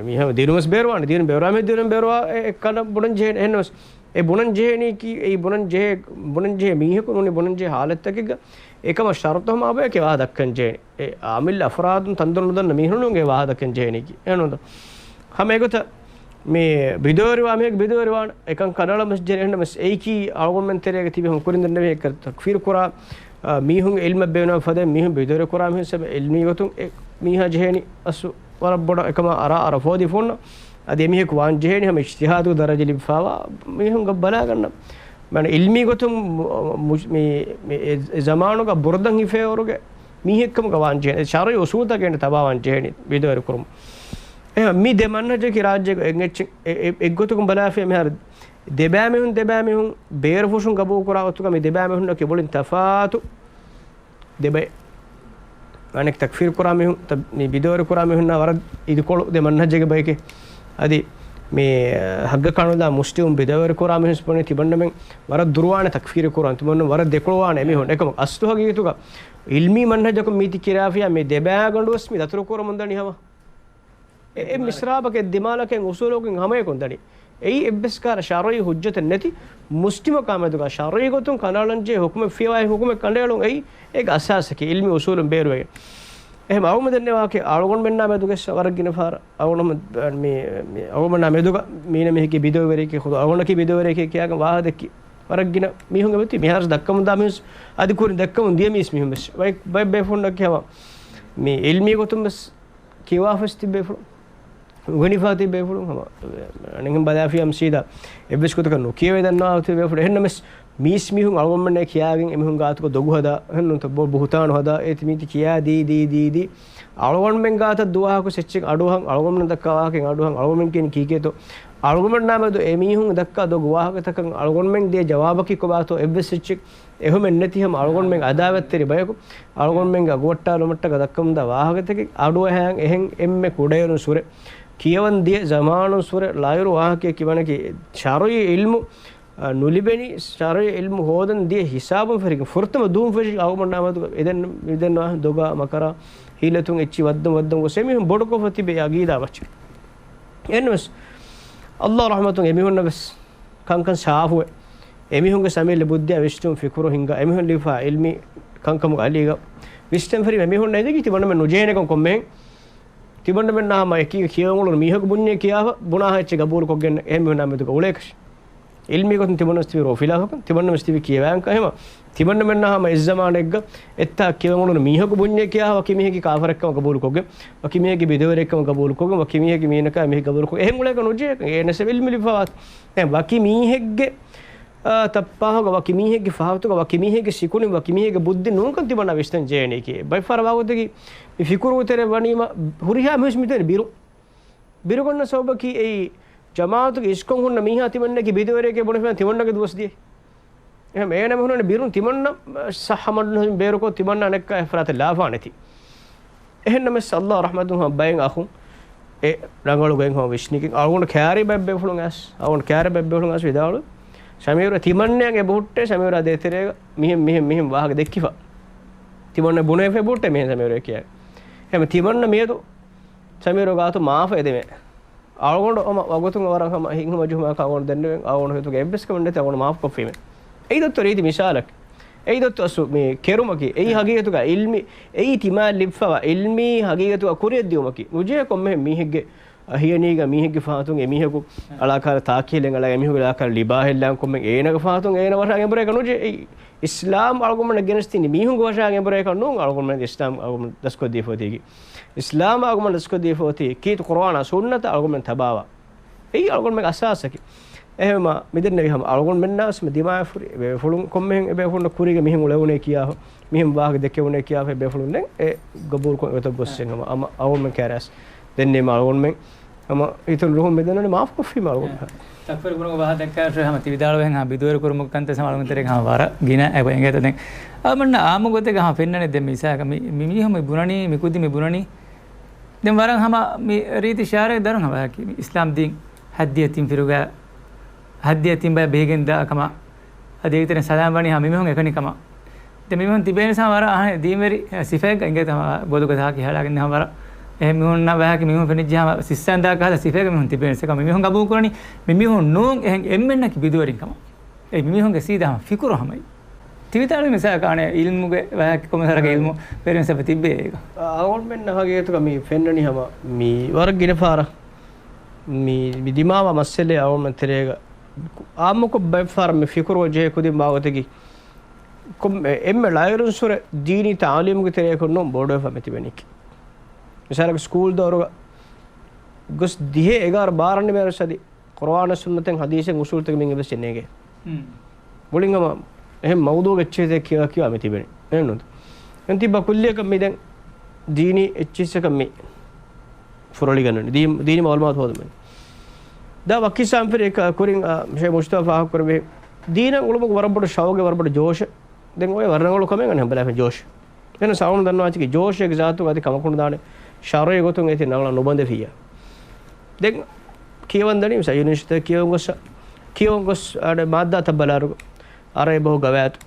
މީހާ ދީނުން ވެސް ބޭރުވާނެ، ދީނުން ބޭރުވާ މީހެއް ދީނުން ބޭރުވާ އެ، އެ ކަން ބުނަން ޖެހޭނެ. އެހެންނަމަސް އެ ބުނަން ޖެހޭނީކީ، އެ ބުނަން ޖެހޭ، ބުނަން ޖެހޭ މީހަކު ނޫނީ ބުނަން ޖެހޭ ހާލަތްތަކެއްގަ އެކަމަށް ޝަރުތު ހަމަ އާ ބަޔަކެ ވާހަކަ ދައްކަން ޖެހޭނެ. އެ އާމިއްލަ އަފްރާދުން ތަންދޮނު ނުދަންނަ މީހުންގެ ވާހަކަ ދައްކަން ޖެހޭނީކީ. އެހެންނޫންތަ؟ ހަމަ އެގޮތަށް މި ބިދަވެރިވާ މީހަކު ބިދަވެރިވާނެ. އެކަން ކަނޑައަޅަން ވެސް ޖެހޭނެ. އެހެންނަމަސް އެއީކީ އަޅުގަނޑުމެން ތެރޭގަ ތިބި ހަމަ ކުރިން ދެންނެވި އެއްކަ ތަކްފީރު ކުރާ، އާ، މީހުންގެ އިލްމެއް ބޭނުން ފަދައިން މީހުން ބިދަވެރި ކުރާ މީހުން ސަބަ އިލްމީ ގޮތުން އެ މީހާ ޖެހޭނީ އަސް ވަރަށް ބޮޑަށް އެކަމަށް އަރާ އަރާ ފޯދި ފޯންނަ. އަދި އެމީހަކު ވާން ޖެހޭނީ ހަމަ އިޖްތިހާދު ދަރަޖަ ލިބިފާވާ މީހުންގަ ބަލާގަންނަ. މާނަ އިލްމީ ގޮތުން މު-، މު-، މި، މި އެ، އެ ޒަމާނުގަ ބުރުދަން ހިފޭވަރުގެ މީހެއްކަމުގަ ވާން ޖެހޭނެ. ޝަރުއީ އުސޫލުތަކެއް ތަބާވާން ޖެހޭނީ ބިދަވެރި ކުރުމު. އެހެން މި ދެ މަންހަޖަކީ ރާއްޖޭގަ އެއް އެއްޗެއް އެ، އެ، އެއްގޮތަކުން ބަލާފިޔާ މިހާރު ދެބައިމީހުން، ދެބައިމީހުން ބޭރުފުށުން ގަބޫލު ކުރާ ގޮތުގަ މި ދެބައިމީހުންނަކީ ބޮޑިން ތަފާތު ދެބައެއް. އަނެއް ތަކްފީރު ކުރާ މީހުން، ތަ-، މި ބިދަވެރި ކުރާ މީހުންނާ ވަރަށް އިދިކޮޅު ދެ މަންހަޖެއްގެ ބަޔެކޭ. އަދި މި ހައްގަކާ ނުލާ މުސްލިމުން ބިދަވެރި ކުރާ މީހުން ބުނީ ތިމަންނަމެން ވަރަށް ދުރުވާނެ ތަކްފީރު ކުރާން، ތިމަންނަމެން ވަރަށް ދެކޮޅުވާނެ އެމީހުން. އެކަމަކު އަސްލު ހަގީގަތުގަ އިލްމީ މަންހަޖަކުން މީތި ކިރާފިޔާ މި ދެބައިގަނޑު ވެސް މި ދަތުރު ކުރަމުން ދަނީ ހަމަ. އެ، އެއް މިސްރާބަކެއް ދިމާލަކެއް އުސޫލަކުން ހަމަޔަކުން ދަނީ. އެއީ އެއްވެސް ކާރަ ޝަރުއީ ހުއްޖަތެއް ނެތި، މުސްލިމަކާ މެދުގަ ޝަރުއީ ގޮތުން ކަނޑައަޅަންޖެހޭ ހުކުމެއް ފިޔަވާ ހުކުމެއް ކަނޑައެޅުން އެއީ އޭގެ އަސާސަކީ އިލްމީ އުސޫލުން ބޭރުވެގެން. އެހެން އަޅުގަނޑު ދެންނެވާކީ އަޅުގަނޑުމެންނާ މެދުގަ ވަރަށް ގިނަ ފަހަރަށް އަޅުގަނޑު މި، މި އަޅުގަނޑުމެންނާ މެދުގަ މީނަ މީހަކީ ބިދަވެރިއެކޭ ޚުދު އަޅުގަނޑަކީ ބިދަވެރިއެކޭ ކިޔާގެން ވާހަކަ ދެއްކި ވަރަށް ގިނަ މީހުން އެބަތި. މިހާރު ދައްކަމުންދާ މީސް އަދި ކުރިން ދައްކަމުން ދިޔަ މީސް މީހުން ވެސް ބައެއް، ބައެއް ބޭފުޅުންނަކީ ހަމަ މި އިލްމީ ގޮތުން ވެސް ކިޔަވާފަސް ތިބޭފުޅުން، އުނގެނިފާ ތިބޭފުޅުން ހަމަ އަނެއްހެން ބަލާފިޔާ ހަމަ ސީދާ އެއްވެސް ގޮތަކަށް ނުކިޔެވޭ ދަންނަވާ ތިބޭފުޅުން. އެހެންނަމެސް މީސް މީހުން އަޅުގަނޑުމެންނޭ ކިޔާގެން އެމީހުން ގާތުގަ ދޮގު ހަދާ، އެހެންނޫންތަ ބޮ-، ބުހުތާނު ހަދާ، އޭތި މީތި ކިޔާ ދީ، ދީ، ދީ، ދީ. އަޅުގަނޑުމެން ގާތަށް ދުވަހަކު ސެއްޗެއް އަޑުއަހަން، އަޅުގަނޑުމެން ދައްކާ ވާހަކައިން އަޑުއަހަން، އަޅުގަނޑުމެން ކިޔަނީ ކީކޭތޯ؟ އަޅުގަނޑުމެންނާ މެދު އެމީހުން ދައްކާ ދޮގު ވާހަކަތަކަށް އަޅުގަނޑުމެން ދޭ ޖަވާބަކީ ކޮބާތޯ؟ އެއްވެސް ސެއްޗެއް އެހުމެއް ނެތި ހަމަ އަޅުގަނޑުމެން އަދާވަތްތެރި ބަޔަކު އަޅުގަނޑުމެންގެ އަގުވައްޓާލުމަށްޓަކާ ދައްކަމުންދާ ވާހަކަތަކެއް އަޑުއަހާން އެހެން އެންމެ ކުޑައިރުން ސުރެ ކިޔަވަން ދިޔަ ޒަމާނުން ސުރެ ޅައިރު ވާހަކައެއް ކިޔަވަނަކީ ޝަރުއީ އިލްމު، އަ، ނުލިބެނީ ޝަރުއީ އިލްމު ހޯދަން ދިޔަ ހިސާބުން ފެށިގެން ފުރަތަމަ ދުވަހުން ފެށި އަޅުގަނޑުމެންނާ މެދުގަ އެދެން މިދެން ވާހަކަ ދޮގާ މަކަރާ ހީލަތުން އެއްޗި ވައްދަން ވައްދަން ގޮސް އެމީހުން ބޮޑުކޮށްފަ ތިބޭ އަގީދާ މައްޗަށް. އެހެންނަމަސް އައްލާ ރަޙްމަތުން އެމީހުންނަށް ވެސް ކަންކަން ސާފުވެ، އެމީހުންގެ ސަމީލް ބުއްދިއާ ވިސްނުން ފިކުރު ހިންގާ، އެމީހުން ލިބިފާ އިލްމީ ކަންކަމުގެ އަލީގަ ވިސްނަން ފެށި އެމީހުން އެނގި ތިމަންނަމެން ނުޖެހޭނެކަން ކޮންމެހެން؟ ތިމަންނަމެންނާ ހަމަ އެކީގަ ކިޔަވަން އުޅުނު މީހަކު ބުންޏޭ ކިޔާފަ ބުނާހާ އެއްޗެއް ގަބޫލު ކޮށްގެން އެހެން މީހުންނާ މެދުގަ އުޅޭކަށި. އިލްމީ ގޮތުން ތިމަންނަމެން ތިބި އޮފިލާފަކަން، ތިމަންނަމެން ތިބި ކިޔަވާންކަން އެހެމަ، ތިމަންނަމެންނާ ހަމަ އެއްޒަމާނެއްގަ އެއްތާ ކިޔަވަން އުޅުނު މީހަކު ބުންޏޭ ކިޔާފަ ވަކި މީހެއްގެ ކާފަރެއްކަމަށް ގަބޫލު ކޮށްގެން، ވަކި މީހެއްގެ ބިދަވެރިއެއްކަމަށް ގަބޫލު ކޮށްގެން، ވަކި މީހެއްގެ މީނަކާ މީހެއް ގަބޫލު ކޮށް އެހެން އުޅޭކަށް ނުޖެހޭ. އޭނަސް އިލްމު ލިބިފަވާތީ. ދެން ވަކި މީހެއްގެ އާ، ތައްޕާހުގަ ވަކި މީހެއްގެ ފަހަތުގަ ވަކި މީހެއްގެ ސިކުނޑިން ވަކި މީހެއްގެ ބުއްދި ނޫންކަން ތިމަންނަ ވިސްނަން ޖެހޭނީކީ. ބައެއްފަހަރަށް ވާގޮތަކީ މި ފިކުރު ތެރެ ވަނީމަ ހުރިހާ މީސް މިތެރެ ބިރު. ބިރުގަންނަ ސަބަބަކީ އެއީ ޖަމާއަތުގެ އިސްކޮން ހުންނަ މީހާ ތިމަންނަގެ ބިދަވެރިއެކޭ ބުނެފަ ތިމަންނަގެ ދުވަސް ދިޔަ. އެހެން އޭނަ މި ހުންނަނީ ބިރުން ތިމަންނަ ސައްހަ މަޑުން ބޭރުކޮށް ތިމަންނަ އަނެއްކާ އެފަރާތަށް ލާފާނެތީ. އެހެންނަމަސް އައްލާ ރަޙްމަތުން ހަމަ ބައެއް އަޚުން އެ ރަނގަޅު ގޮތް ހަމަ ވިސްނިގެން އަޅުގަނޑު ކާރި ބައެއް ބޭފުޅުން އައިސް، އަޅުގަނޑު ކާރި ބައެއް ބޭފުޅުން އައިސް ވިދާޅުވި. ޝަމީރު ތިމަންނައަށް އެބަހުއްޓޭ ޝަމީރާ ދޭތެރޭގަ މިހެން، މިހެން، މިހެން ވާހަކަ ދެއްކިފަ. ތިމަންނަ ބުނެފަ ބުއްޓޭ މިހެން ޝަމީރު ކިޔާ. އެހެމަ ތިމަންނަ މިއަދު ޝަމީރު ގާތު މާފަ އެދެމޭ. އަޅުގަނޑު ހަމަ ވަގުތުން ވަރަށް ހަމަ ހިތްހަމަޖެހުމާ އަޅުގަނޑު ދެންނެވެން. އަޅުގަނޑު ހިތުގަ އެއްވެސް ކަމެއް ނެތި އަޅުގަނޑު މާފު ކޮށްފީމޭ. އެއީ ދޮއްތު ރީތި މިސާލަކީ. އެއީ ދޮއްތު އަސްލު މި ކެރުމަކީ. އެއީ ހަގީގަތުގަ އިލްމީ، އެއީ ތިމާ ލިބިފަވާ އިލްމީ ހަގީގަތުގަ ކުރިއަށް ދިއުމަކީ. ނުޖެހޭ ކޮންމެހެން މީހެއްގެ އަހިޔަނީގަ މީހެއްގެ ފަހަތުން އެމީހަކު އަޅާކާރަ ތާކީލެއް އަޅާ އެމީހުގެ އަޅާކާރަ ލިބާހެއްލާން ކޮންމެ އޭނަގެ ފަހަތުން އޭނަ ވަށާ ގެނބުރޭކަށް ނުޖެ. އެއީ އިސްލާމް އަޅުގަނޑަށް ގެނެސްދިނީ މީހުންގެ ވަށާ ގެނބުރޭކަށް ނޫން. އަޅުގަނޑުމެން އިސްލާމް އަޅުގަނޑު ދަސްކޮށްދީފަ އޮތީގެ، އިސްލާމް އަޅުގަނޑު ދަސްކޮށްދީފަ އޮތީ ކީރިތި ޤުރުއާނާ ސުންނަތަށް އަޅުގަނޑުމެން ތަބާވާ. އެއީ އަޅުގަނޑުމެން އަސާސަކީ. އެހެންވީމަ މިދެންނެވި ހަމަ އަޅުގަނޑުމެންނާ ވެސް މި ދިމާވެފަ ހުރި ބޭފުޅުން ކޮންމެހެން އެބޭފުޅުންނަށް ކުރީގަ މިހެން އުޅެވުނޭ ކިޔާފަ، މިހެން ވާހަކަ ދެކެވުނޭ ކިޔާފަ އެބޭފުޅުން ދެން އެ ގަބޫލުކޮށް އެގޮތަށް ގޮއްސެން ހަމަ އަމަ އަޅުގަނޑުމެން ކާރިއަސް ދެންނެވީމަ އަޅުގަނޑުމެން ހަމަ ހިތުން ރުހުން މިދެންނެވީމަ މާފު ކޮށްފީމަ އަޅުގަނޑު. ތަކްފީރު ބުނުމުގެ ވާހަކަ ދައްކާ ހަމަ ތި ވިދާޅުވެ ހަމަ ބިދުވެރި ކުރުމުގެ ކަންތައް ހަމަ އަޅުގަނޑު ތެރޭގަ ހަމަ ވަރަށް ގިނަ އެބަ އެނގޭތަ ދެން. އަޅުގަނޑުމެންނަށް އާއްމު ގޮތެއްގަ ހަމަ ފެންނަނީ ދެން މިސާލަކަށް މި، މި މީހުން މި ބުނަނީ، މި ކުދިން މި ބުނަނީ ދެން ވަރަށް ހަމަ މި ރީތި ޝާރެއް ދަރުން ހަމަ އެކި މި އިސްލާމް ދީން ހައްދިޔަ ތިން ފިރުގަ ހައްދިޔަ ތިން ބަޔަށް ބެހިގެން ދާ ކަމަށް އަދި އެތެރެ ސަލާމް ވަނީ ހަމަ މިމީހުން އެކަނި ކަމަށް. ދެން މިމީހުން ތިބޭނެ ހަމަ ވަރަށް އަހަނެއް ދީންވެރި ސިފައެއްގަ އިނގޭތަ ހަމަ ބޮލުގަ ތާކި ހަޅާގެން ހަމަ ވަރަށް އެހެން މީހުންނަށް ވާހަކަ މީހުން ފެނިއްޖެހާ ސިއްސަން ދާ ކަހަލަ ސިފައެއްގެ މީހުން ތިބޭނެ ސަކަ މި މީހުން ގަބޫލު ކުރަނީ މި މީހުން ނޫން އެހެން އެންމެންނަކީ ބިދުވެރިން ކަމަށް. އެ މި މީހުންގެ ސީދާ ހަމަ ފިކުރު ހަމައި. ތިވިތާޅު މިސާލަކަށް އަނެއް އިލްމުގެ ވާހަކަ ކޮމެ ސަރަކަ އިލްމު ވެރިން ސަފަ ތިއްބޭ އޭގަ. އަ-، އަޅުގަނޑުމެންނަށް ހަގީގަތުގަ މި ފެންނަނީ ހަމަ މި ވަރަށް ގިނަ ފަހަރަށް މި، މި ދިމާވާ މައްސަލައެއް އަޅުގަނޑުމެން ތެރޭގަ އާއްމުކޮށް ބައެއް ފަހަރަށް މި ފިކުރު ވަޖަހެއް ކުދިން ވާގޮތަކީ ކޮންމެ އެންމެ ޅައިރުންސުރެ ދީނީ ތަޢުލީމުގެ ތެރެއަކުން ނޫން ބޮޑުވެފަ މިތިބެނީކީ. މިސާލަކަށް ސްކޫލް ދައުރުގަ ގޮސް ދިހަ އެގާރަ ބާރަ ނިމޭރަސް އަދި ޤުރުއާނު ސުންނަތެއް ޙަދީޘެއް އުޞޫލުތަކެއް މިން އެއްވެސް ނޭނގޭ. މުޅިން ހަމަ އެހެން މައުޟޫޢެއް އެއްޗެހިތޭ ކިޔާ ކިޔާ މި ތިބެނީ. އެހެންނޫންތަ؟ އެހެން ތިއްބާ ކުއްލިއަކަށް މި ދެން ދީނީ އެއްޗިއްސަކަށް މި ފުރޮޅިގަންނަނީ. ދީ-، ދީނީ މަޢުލޫމާތު ހޯދުމަށް. ދާ ވަކި ސާމްފިރި އެކަ-، ކުރިން، އާ، ޝޭޚް މުޖްތަބާ ފާހަގަކުރެއްވި ދީނަށް އުޅުމުގެ ވަރަށް ބޮޑު ޝައުގެއް ވަރަށް ބޮޑު ޖޯޝެއް. ދެން އޮތް ވަރަށް ރަނގަޅު ކަމެއް އަނެއް ބަލާފަ ޖޯޝް. އެހެނަސް އަޅުގަނޑު ދަންނަވާތީކީ ޖޯޝެއްގެ ޒާތުގަ އަދި ކަމަކުން ދާނެ ޝަރުޢީ ގޮތުން އޭތި ނަގަޅަށް ނުބަނދެފިއްޔާ. ދެން ކިޔަވަން ދަނީ މިސާ ޔުނިވަރސިޓީ ކިޔަވަން ގޮސް، ކިޔަވަން ގޮސް އަޑެ މާއްދާތައް ބަލާރު އަރަބި ބަހު ގަވާއިދު.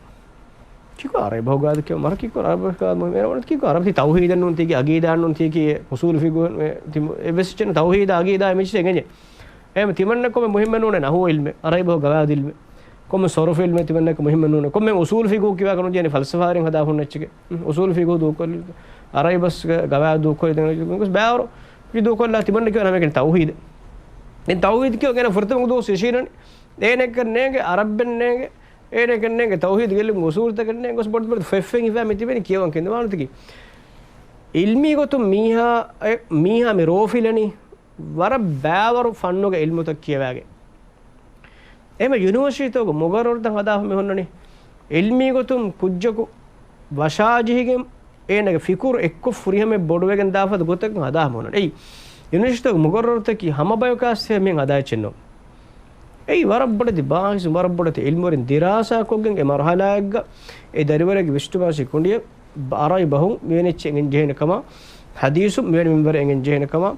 ކީކު އަރަބި ބަހު ގަވާއިދު ކިޔަވަން މަރަ ކީކު އަރަބި ބަހު ގަވާއިދު މޭރަ ވަނަ ކީކު އަރަބި ތައުޙީދަށް ނޫން ތީކީ އަގީދާ ނޫން ތީކީ އުޞޫލު ފިޤުހު އެ ތި-، އެއްވެސް އެއްޗެއް ނޫން ތައުޙީދާ އަގީދާ މިޗި އެނގެންޖެ. އެހެން ތިމަންނަ ކޮމެ މުހިއްމެއް ނޫނެ ނަޙުވު ޢިލްމެއް، އަރަބި ބަހު ގަވާއިދު ޢިލްމެއް. ކޮމެ ޞަރުފު ޢިލްމެއް ތިމަންނަކަށް މުހިއްމެއް ނޫނެ. ކޮމެ އުޞޫލު ފިޤުހު ކިޔާކަށް ނުޖެހޭނެ ފަލްސަފާވެރިން ހަދާ ހުންނަ އެއްޗެކެ. އު، އުޞޫލު ފިޤުހު ދޫކޮށްލި، އަރަބި ބަސްގެ ގަވާއިދު ދޫކޮށްލި ދެން ގޮސް ބާވަރު މި ދޫކޮށްލާ ތިމަންނަ ކިޔަން ހަމައެކަނި ތައުޙީދެއް. ދެން ތައުޙީދު ކިޔަން ގެނަ ފުރަތަމަ ދުވަސް އިށީނަނީ. އޭނައަކަށް ނޭނގެ، އަރަބެއް ނޭނގެ، އޭނައަކަށް ނޭނގެ ތައުޙީދު ގެއްލުމުގެ އުޞޫލުތަކެއް ނޭނގެ ގޮސް ބޮޑު ބޮޑު ފޮތް ފޮތް ހިފާ މި ތިބެނީ ކިޔަވަން ކެނދެވާނުތަކީ. ޢިލްމީ ގޮތުން މީހާ، އެ، މީހާ މި ރޯފިލަނީ ވަރަށް ބާވަރު ފަންނުގެ ޢިލްމުތައް ކިޔަވާގެން. އެހެންވެ ޔުނިވަރސިޓީތަކުގެ މުގައްރަރުތައް ހަދާފަ މި ހުންނަނީ ޢިލްމީ ގޮތުން ކުއްޖަކު ވަށާޖެހިގެން އޭނަގެ ފިކުރު އެއްކޮށް ފުރިހަމައެއް ބޮޑުވެގެން ދާފަދަ ގޮތަކަށް ހަދާފަ މި ހުންނަނީ. އެއީ ޔުނިވަރސިޓީތަކުގެ މުގައްރަރުތަކީ ހަމަ ބަޔަކާސް މިހެން ހަދާ އެއްޗެއް ނޫން. އެއީ ވަރަށް ބޮޑެތި ބާހިސް، ވަރަށް ބޮޑެތި ޢިލްމުވެރިން ދިރާސާކޮށްގެން އެ މަރުޙަލާއެއްގަ އެ ދަރިވަރެއްގެ ވިސްނުމާސި ކުނޑިއެއް އަރަބި ބަހުން މިވެނި އެއްޗެއް އެނގެން ޖެހޭނެ ކަމަށް، ޙަދީޘުން މިވެނި މިންވަރެއް އެނގެން ޖެހޭނެ ކަމަށް،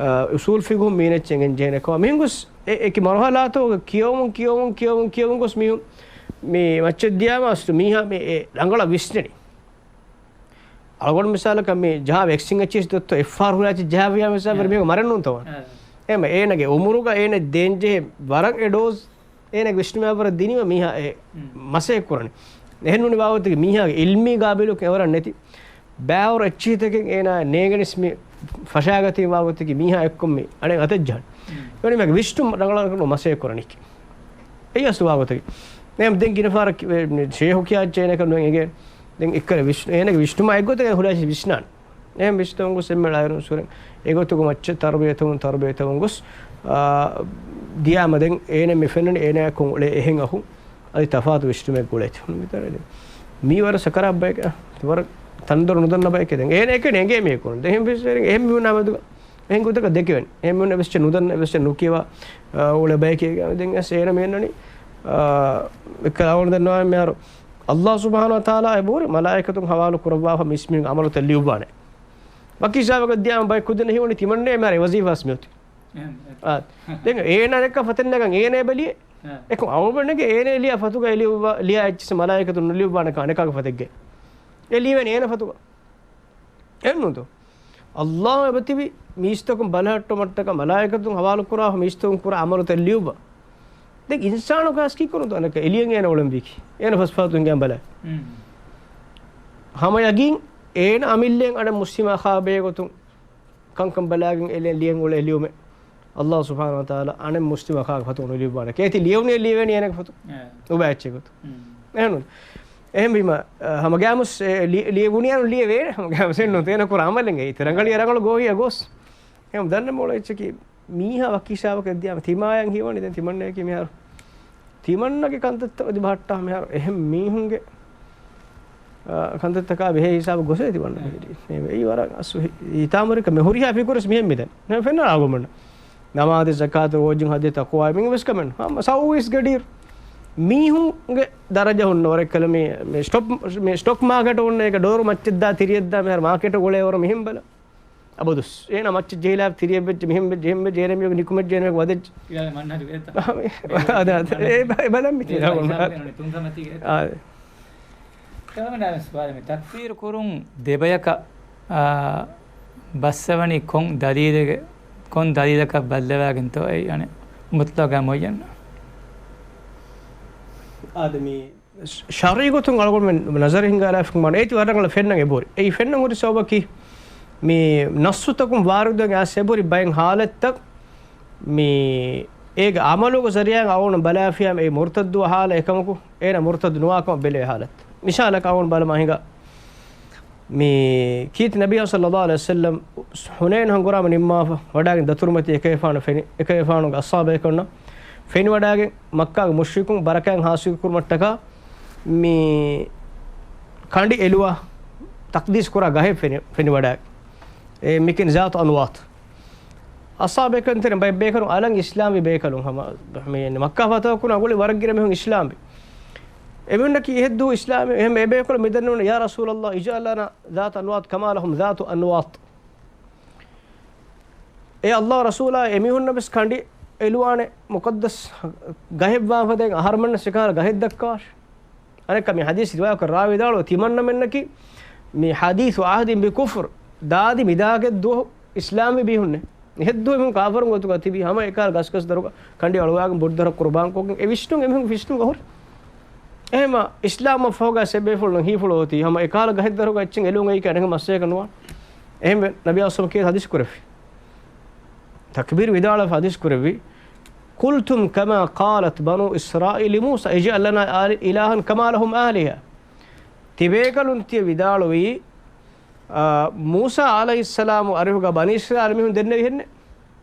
އަ، އުޞޫލު ފިޤުހުން މިވެނި އެއްޗެއް އެނގެން ޖެހޭނެ ކަމަށް. މިހެން ގޮސް އެ އެކި މަރުޙަލާތަކުގަ ކިޔަވަމުން، ކިޔަވަމުން، ކިޔަވަމުން، ކިޔަވަމުން ގޮސް މީހުން މި މައްޗަށް ދިޔާމަ އަސްލު މީހާ މި އެ ރަނގަޅަށް ވިސްނެނީ. އަޅުގަނޑު މިސާލަކަށް މި ޖަހާ ވެކްސިން އެއްޗިސް ދޮއްތަ އެފްއާރް ހުރާ އެއްޗެއް ޖަހާފިޔާ މިސާލަށް އެ. މީހަކު މަރެއް ނޫންތޯ؟ އެ. އެހެން އޭނަގެ އުމުރުގަ އޭނަ ދޭންޖެހޭ ވަރަށް އެ ޑޯޒް އޭނަގެ ވިސްނުމާ ވަރަށް ދިނީމަ މީހާ އެ މަސައްކަތް ކުރަނީ. އެހެން ނޫނީ ވާގޮތަކީ މީހާގެ ޢިލްމީ ގާބިލުކަން އެވަރަށް ނެތި. ބާވަރު އެއްޗިހިތަކެއް އޭނާ ނޭނގެނިސް މި ފަށާގަތީ ވާގޮތަކީ މީހާ އެއްކޮށް މި އަނެއް އަތެއް ޖަހަން. އެވަނީ މީހާގެ ވިސްނުން ރަނގަޅަށް މަސައްކަތް ކުރަނީކީ. އެއީ އަސްލު ވާގޮތަކީ. ދެން ދެން ގިނަ ފަހަރަކީ ޝޭހު ކިޔާ އެއްޗެއް އޭނަކަށް ނުއެނގޭ. ދެން އެއްކަލަ ވިސްނު، އޭނަގެ ވިސްނުމާ އެއްގޮތަކަށް ހުރާ ވިސްނާނެ. އެހެން ވިސްނަމުން ގޮސް އެންމެ ޅައިރުންސުރެ އެގޮތުގެ މައްޗަށް ތަރުބިޔަތުވުން، ތަރުބިޔަތުވުން ގޮސް، އާ، ދިޔާމަ ދެން އޭނަ މި ފެންނަނީ އޭނާއަކުން އުޅޭ އެހެން އަހުން އަދި ތަފާތު ވިސްނުމެއް ގުޅޭތި. ހުން މިތަރަ ދެން މީ ވަރަށް ސަކަރާތް ބަޔެކޭ، ވަރަށް ތަންދޮރު ނުދަންނަ ބަޔެކޭ. ދެން އޭނަ އެކަނި އެނގޭ މީހަކުން. ދެން އެހެން ވެސް އެހެން މީހުންނާ މެދުގަ އެހެން ގޮތަކަށް ދެކެވެން. އެހެން މީހުން އެއްވެސް ނުދަންނަ، އެއްވެސް ނުކިޔަވާ، އާ، އުޅޭ ބަޔެކޭ. ދެން އެސް އޭނަ މި އެންނަނީ، އާ، އެކަލަ އަވަން ދަންނަވާ މިހާރު އައްލާހު ސުބްޙާނަހު ވަ ތަޢާލާ އެބަހުރި މަލާއިކަތުން ހަވާލު ކުރައްވާފަ މީސްމީހުން ޢަމަލުތައް ލިޔުއްވާނެ. ވަކި ހިސާބަކަށް ދިޔާމަ ބައެއް ކުދިންނަށް ހީވަނީ ތިމަންނޭ މިހާރު އެ ވަޒީފާސް މިއޮތީ. އެހެން، އެހެން. އާ. ދެން އޭނާ ދެއްކާ ފަތެއް ނަގަން އޭނަ އެބަ ލިޔެ. އެހެން. އެކު އަޅުގަނޑުގެ އޭނަ ލިޔާ ފަތުގަ ލިޔުއްވާ، ލިޔާ އެއްޗިސް މަލާއިކަތުން ނުލިޔުއްވާނެ ކާނެ ކާގެ ފަތެއްގެ. އެ ލިޔެވެނީ އޭނަ ފަތުގަ. އެހެންނޫންތޯ؟ އައްލާހު އެބަތިބި މީސްތަކުން ބަލަހައްޓުމަށްޓަކާ މަލާއިކަތުން ހަވާލުކުރާ މީސްތަކުން ކުރާ ޢަމަލުތައް ލިޔުއްވާ. ދެން އިންސާނަކު އަސްކީ ކުރުންތޯ އަނެކަ އެލިޔަން އޭނަ އުޅެން ވީކީ. އޭނަ ފަސްފާތު ހިނގާ ބަލާ. ހަމަ ޔަގީން އޭނަ އަމިއްލައިން އަނެއް މުސްލިމާ ޚާބޭ ގޮތުން ކަންކަން ބަލާގެން އެލިޔަން ލިޔަން އުޅޭ ލިޔުމެއް. އައްލާހު ސުބްޙާނަހު ވަ ތަޢާލާ އަނެއް މުސްލިމާ ޚާގެ ފަތުގަ ނުލިޔުއްވާނެ. ކޭތި ލިޔެވުނީ ލިޔެވެނީ އޭނަގެ ފަތު. އެ. އުބާ އެއްޗެއް ގޮތު. އެހެންނު. އެހެންވީމަ، އަ، ހަމަގާމުސް އެ ލި-، ލިޔެވުނީ އަނު ލިޔެވޭނެ. ހަމަގާމުސް އެންނު ތޭނަ ކުރާ އަމަލެއް އެއީ. ތެ ރަނގަޅި ރަނގަޅު ގޯހިއަށް ގޮސް. އެހެން ދަންނަ މޮޅު އެއްޗަކީ މީހާ ވަކި ހިސާބަކަށް ދިޔާމަ ތިމާޔަން ހީވަނީ ދެން ތިމަންނަޔަކީ މިހާރު. ތިމަންނަގެ ކަންތައްތައް އަދި ބަހައްޓާ މިހާރު އެހެން މީހުންގެ، އާ، ކަންތައްތަކާ ބެހޭ ހިސާބު ގޮސޭ ތިމަންނަ އެ. ހިރީ. އެ، އެއީ ވަރަށް އަސް ހި-، ހިތާމަވެރިކަމެއް ހުރިހާ ފިކުރެސް މިހެން މިދަން. ފެންނަ އަޅުގަނޑުމެން. ނަމާދު، ޒަކާތު، ރޯޒު، ހައްޖު، ތަޤްވާ، މި ވެސް ކަމެއް. ހަމަ ސައުވީސް ގަޑިއިރު މީހުންގެ ދަރަޖަ ހުންނަ ވަރަށް ކަލަ މި، މި ސްޓޮކް، މި ސްޓޮކް މާކެޓު ހުންނަ އެކަ ޑޮލަރު މައްޗެއްދާ ތިރިއެއްދާ މިހާރު މާކެޓު ގުޅޭ ވަރު މިހެން ބަލަ. އަބަދުސް. އޭނަ މައްޗަށް ޖެހިލާ ތިރިއެއް ވެއްޖެ، މިހެން ވެއްޖެ، އެހެން ވެއްޖެ، އޭނަ މިޔަގު ނިކުމެއްޖެ، އޭނަ މިޔަގު ވަދެއްޖެ. އިލާހި މަންހަޖު އެތަ؟ އާ، މި-، އާ، އާ، އާ، އާ، އާ، އާ، އާ، އާ، އާ. ތަކްފީރު ކުރުން ދެބަޔަކަށް، އާ، ބައްސަވަނީ ކޮން ދަލީލެއް، ކޮން ދަލީލަކަށް ބައްލަވާގެންތޯ އެއީ އަނެއް މުތްލަގާ މުއައްޔަން. އާދެ، މި ޝަރުޢީ ގޮތުން އަޅުގަނޑުމެން ނަޒަރެއް ހިންގާލާފަ މާނަ އޭތި ވަރަށް ރަނގަޅަށް ފެންނަން އެބަހުރި. އެއީ ފެންނަން ހުރި ސަބަބަކީ، މި ނައްސުތަކުން ވާރިދުވެގެން އައިސް އެބަހުރި ބައެއް ހާލަތްތައް، މި އޭގެ އަމަލުގެ ޒަރީޢާއިން އަޅުގަނޑު ބަލާފިޔާމަ އެ މުރުތައްދުވާ ހާލަށް އެކަމަކު، އޭނަ މުރުތައްދު ނުވާކަމަށް ބެލެވޭ ހާލަތް. މިސާލަކަށް އަޅުގަނޑު ބަލަމާ ހިނގާ، މި ކީރިތި ނަބިއްޔާ ޞައްލައްލާހު ޢަލައިހި ވަސައްލަމް ޙުނައިނު ހަނގުރާމަ ނިންމާފަ ވަޑާގެން ދަތުރުމަތީ އެކަލޭގެފާނު ފެނި، އެކަލޭގެފާނުގެ އަޞްޙާބުބޭކަލުންނާ ފެނިވަޑާގެން މައްކާގެ މުޝްރިކުން ބަރަކާތް ޙާޞިލު ކުރުމަށްޓަކާ މި ކަނޑި އެލުވާ ތަޤްދީސް ކުރާ ގަހެއް ފެނި، ފެނިވަޑާގެން. އެ މިކިން ޒާތު އަންވާތު. އަޞްޙާބުބޭކަލުން ތެރެއިން ބައެއް ބޭކަލުން އަލަށް އިސްލާމްވި ބޭކަލުން ހަމަ، މި މައްކާ ފަތަޙަ ކުރާ ގުޅި ވަރަށް ގިނަ މީހުން އިސްލާމްވި. އެމީހުންނަކީ އެހެއްދޫ އިސްލާމް، އެހެން އެބޭކަލުން މިދެންނެވުނު، "يا رسول الله، اجعل لنا ذات أنواط كما لهم ذات أنواط." އޭ ﷲ ރަސޫލާ، އެމީހުންނަށް ވެސް ކަނޑި އެލުވާނެ މުޤައްދަސް ގަހެއްވާ ފަދައިން އަހަރުމެންނަށް އެކަހަލަ ގަހެއް ދައްކާށޭ. އަނެއްކާ މި ޙަދީޘް ރިވާޔަތްކުރާ ރާވީ ވިދާޅުވީ، ތިމަންނަމެންނަކީ މި حديث عهد بكفر، ދާދި މިދާގެ ދުވަހު އިސްލާމްވި މީހުންނޭ. އެހެއްދުވަހު އެމީހުން ކާފަރުން ގޮތުގަ ތިބީ، ހަމަ އެކަހަލަ ގަސްގަސް ދަރުގަ ކަނޑި އަޅުވާގެން ބޮޑުދަރަ ޤުރުބާންކޮށްގެން އެ ވިސްނުން އެމީހުން ވިސްނުން އަހުރި. އެހެމަ އިސްލާމް ފަހުގަ އެބޭފުޅުން ހީފުޅު އޮތީ، ހަމަ އެކަހަލަ ގަހެއް ދަރުގަ އެއްޗެއް އެލުން އެއީކަ އަނެއް މައްސަލަކަށް ނުވާނެ. އެހެންވެ، ނަބީ އަސްލަމް ކީ ޙަދީޘް ކުރެއްވި. ތަކްބީރު ވިދާޅުވެފަ ޙަދީޘް ކުރެއްވި، "قلتم كما قالت بنو إسرائيل لموسى، اجعل لنا آل-، إلها كما لهم آلهة." ތިބޭކަލުން ތިޔަ ވިދާޅުވީ، އާ، މޫސާ ޢަލައިހިއްސަލާމު އަރިހުގަ ބަނީ އިސްރާއީލް މީހުން ދެންނެވިހެންނެއް.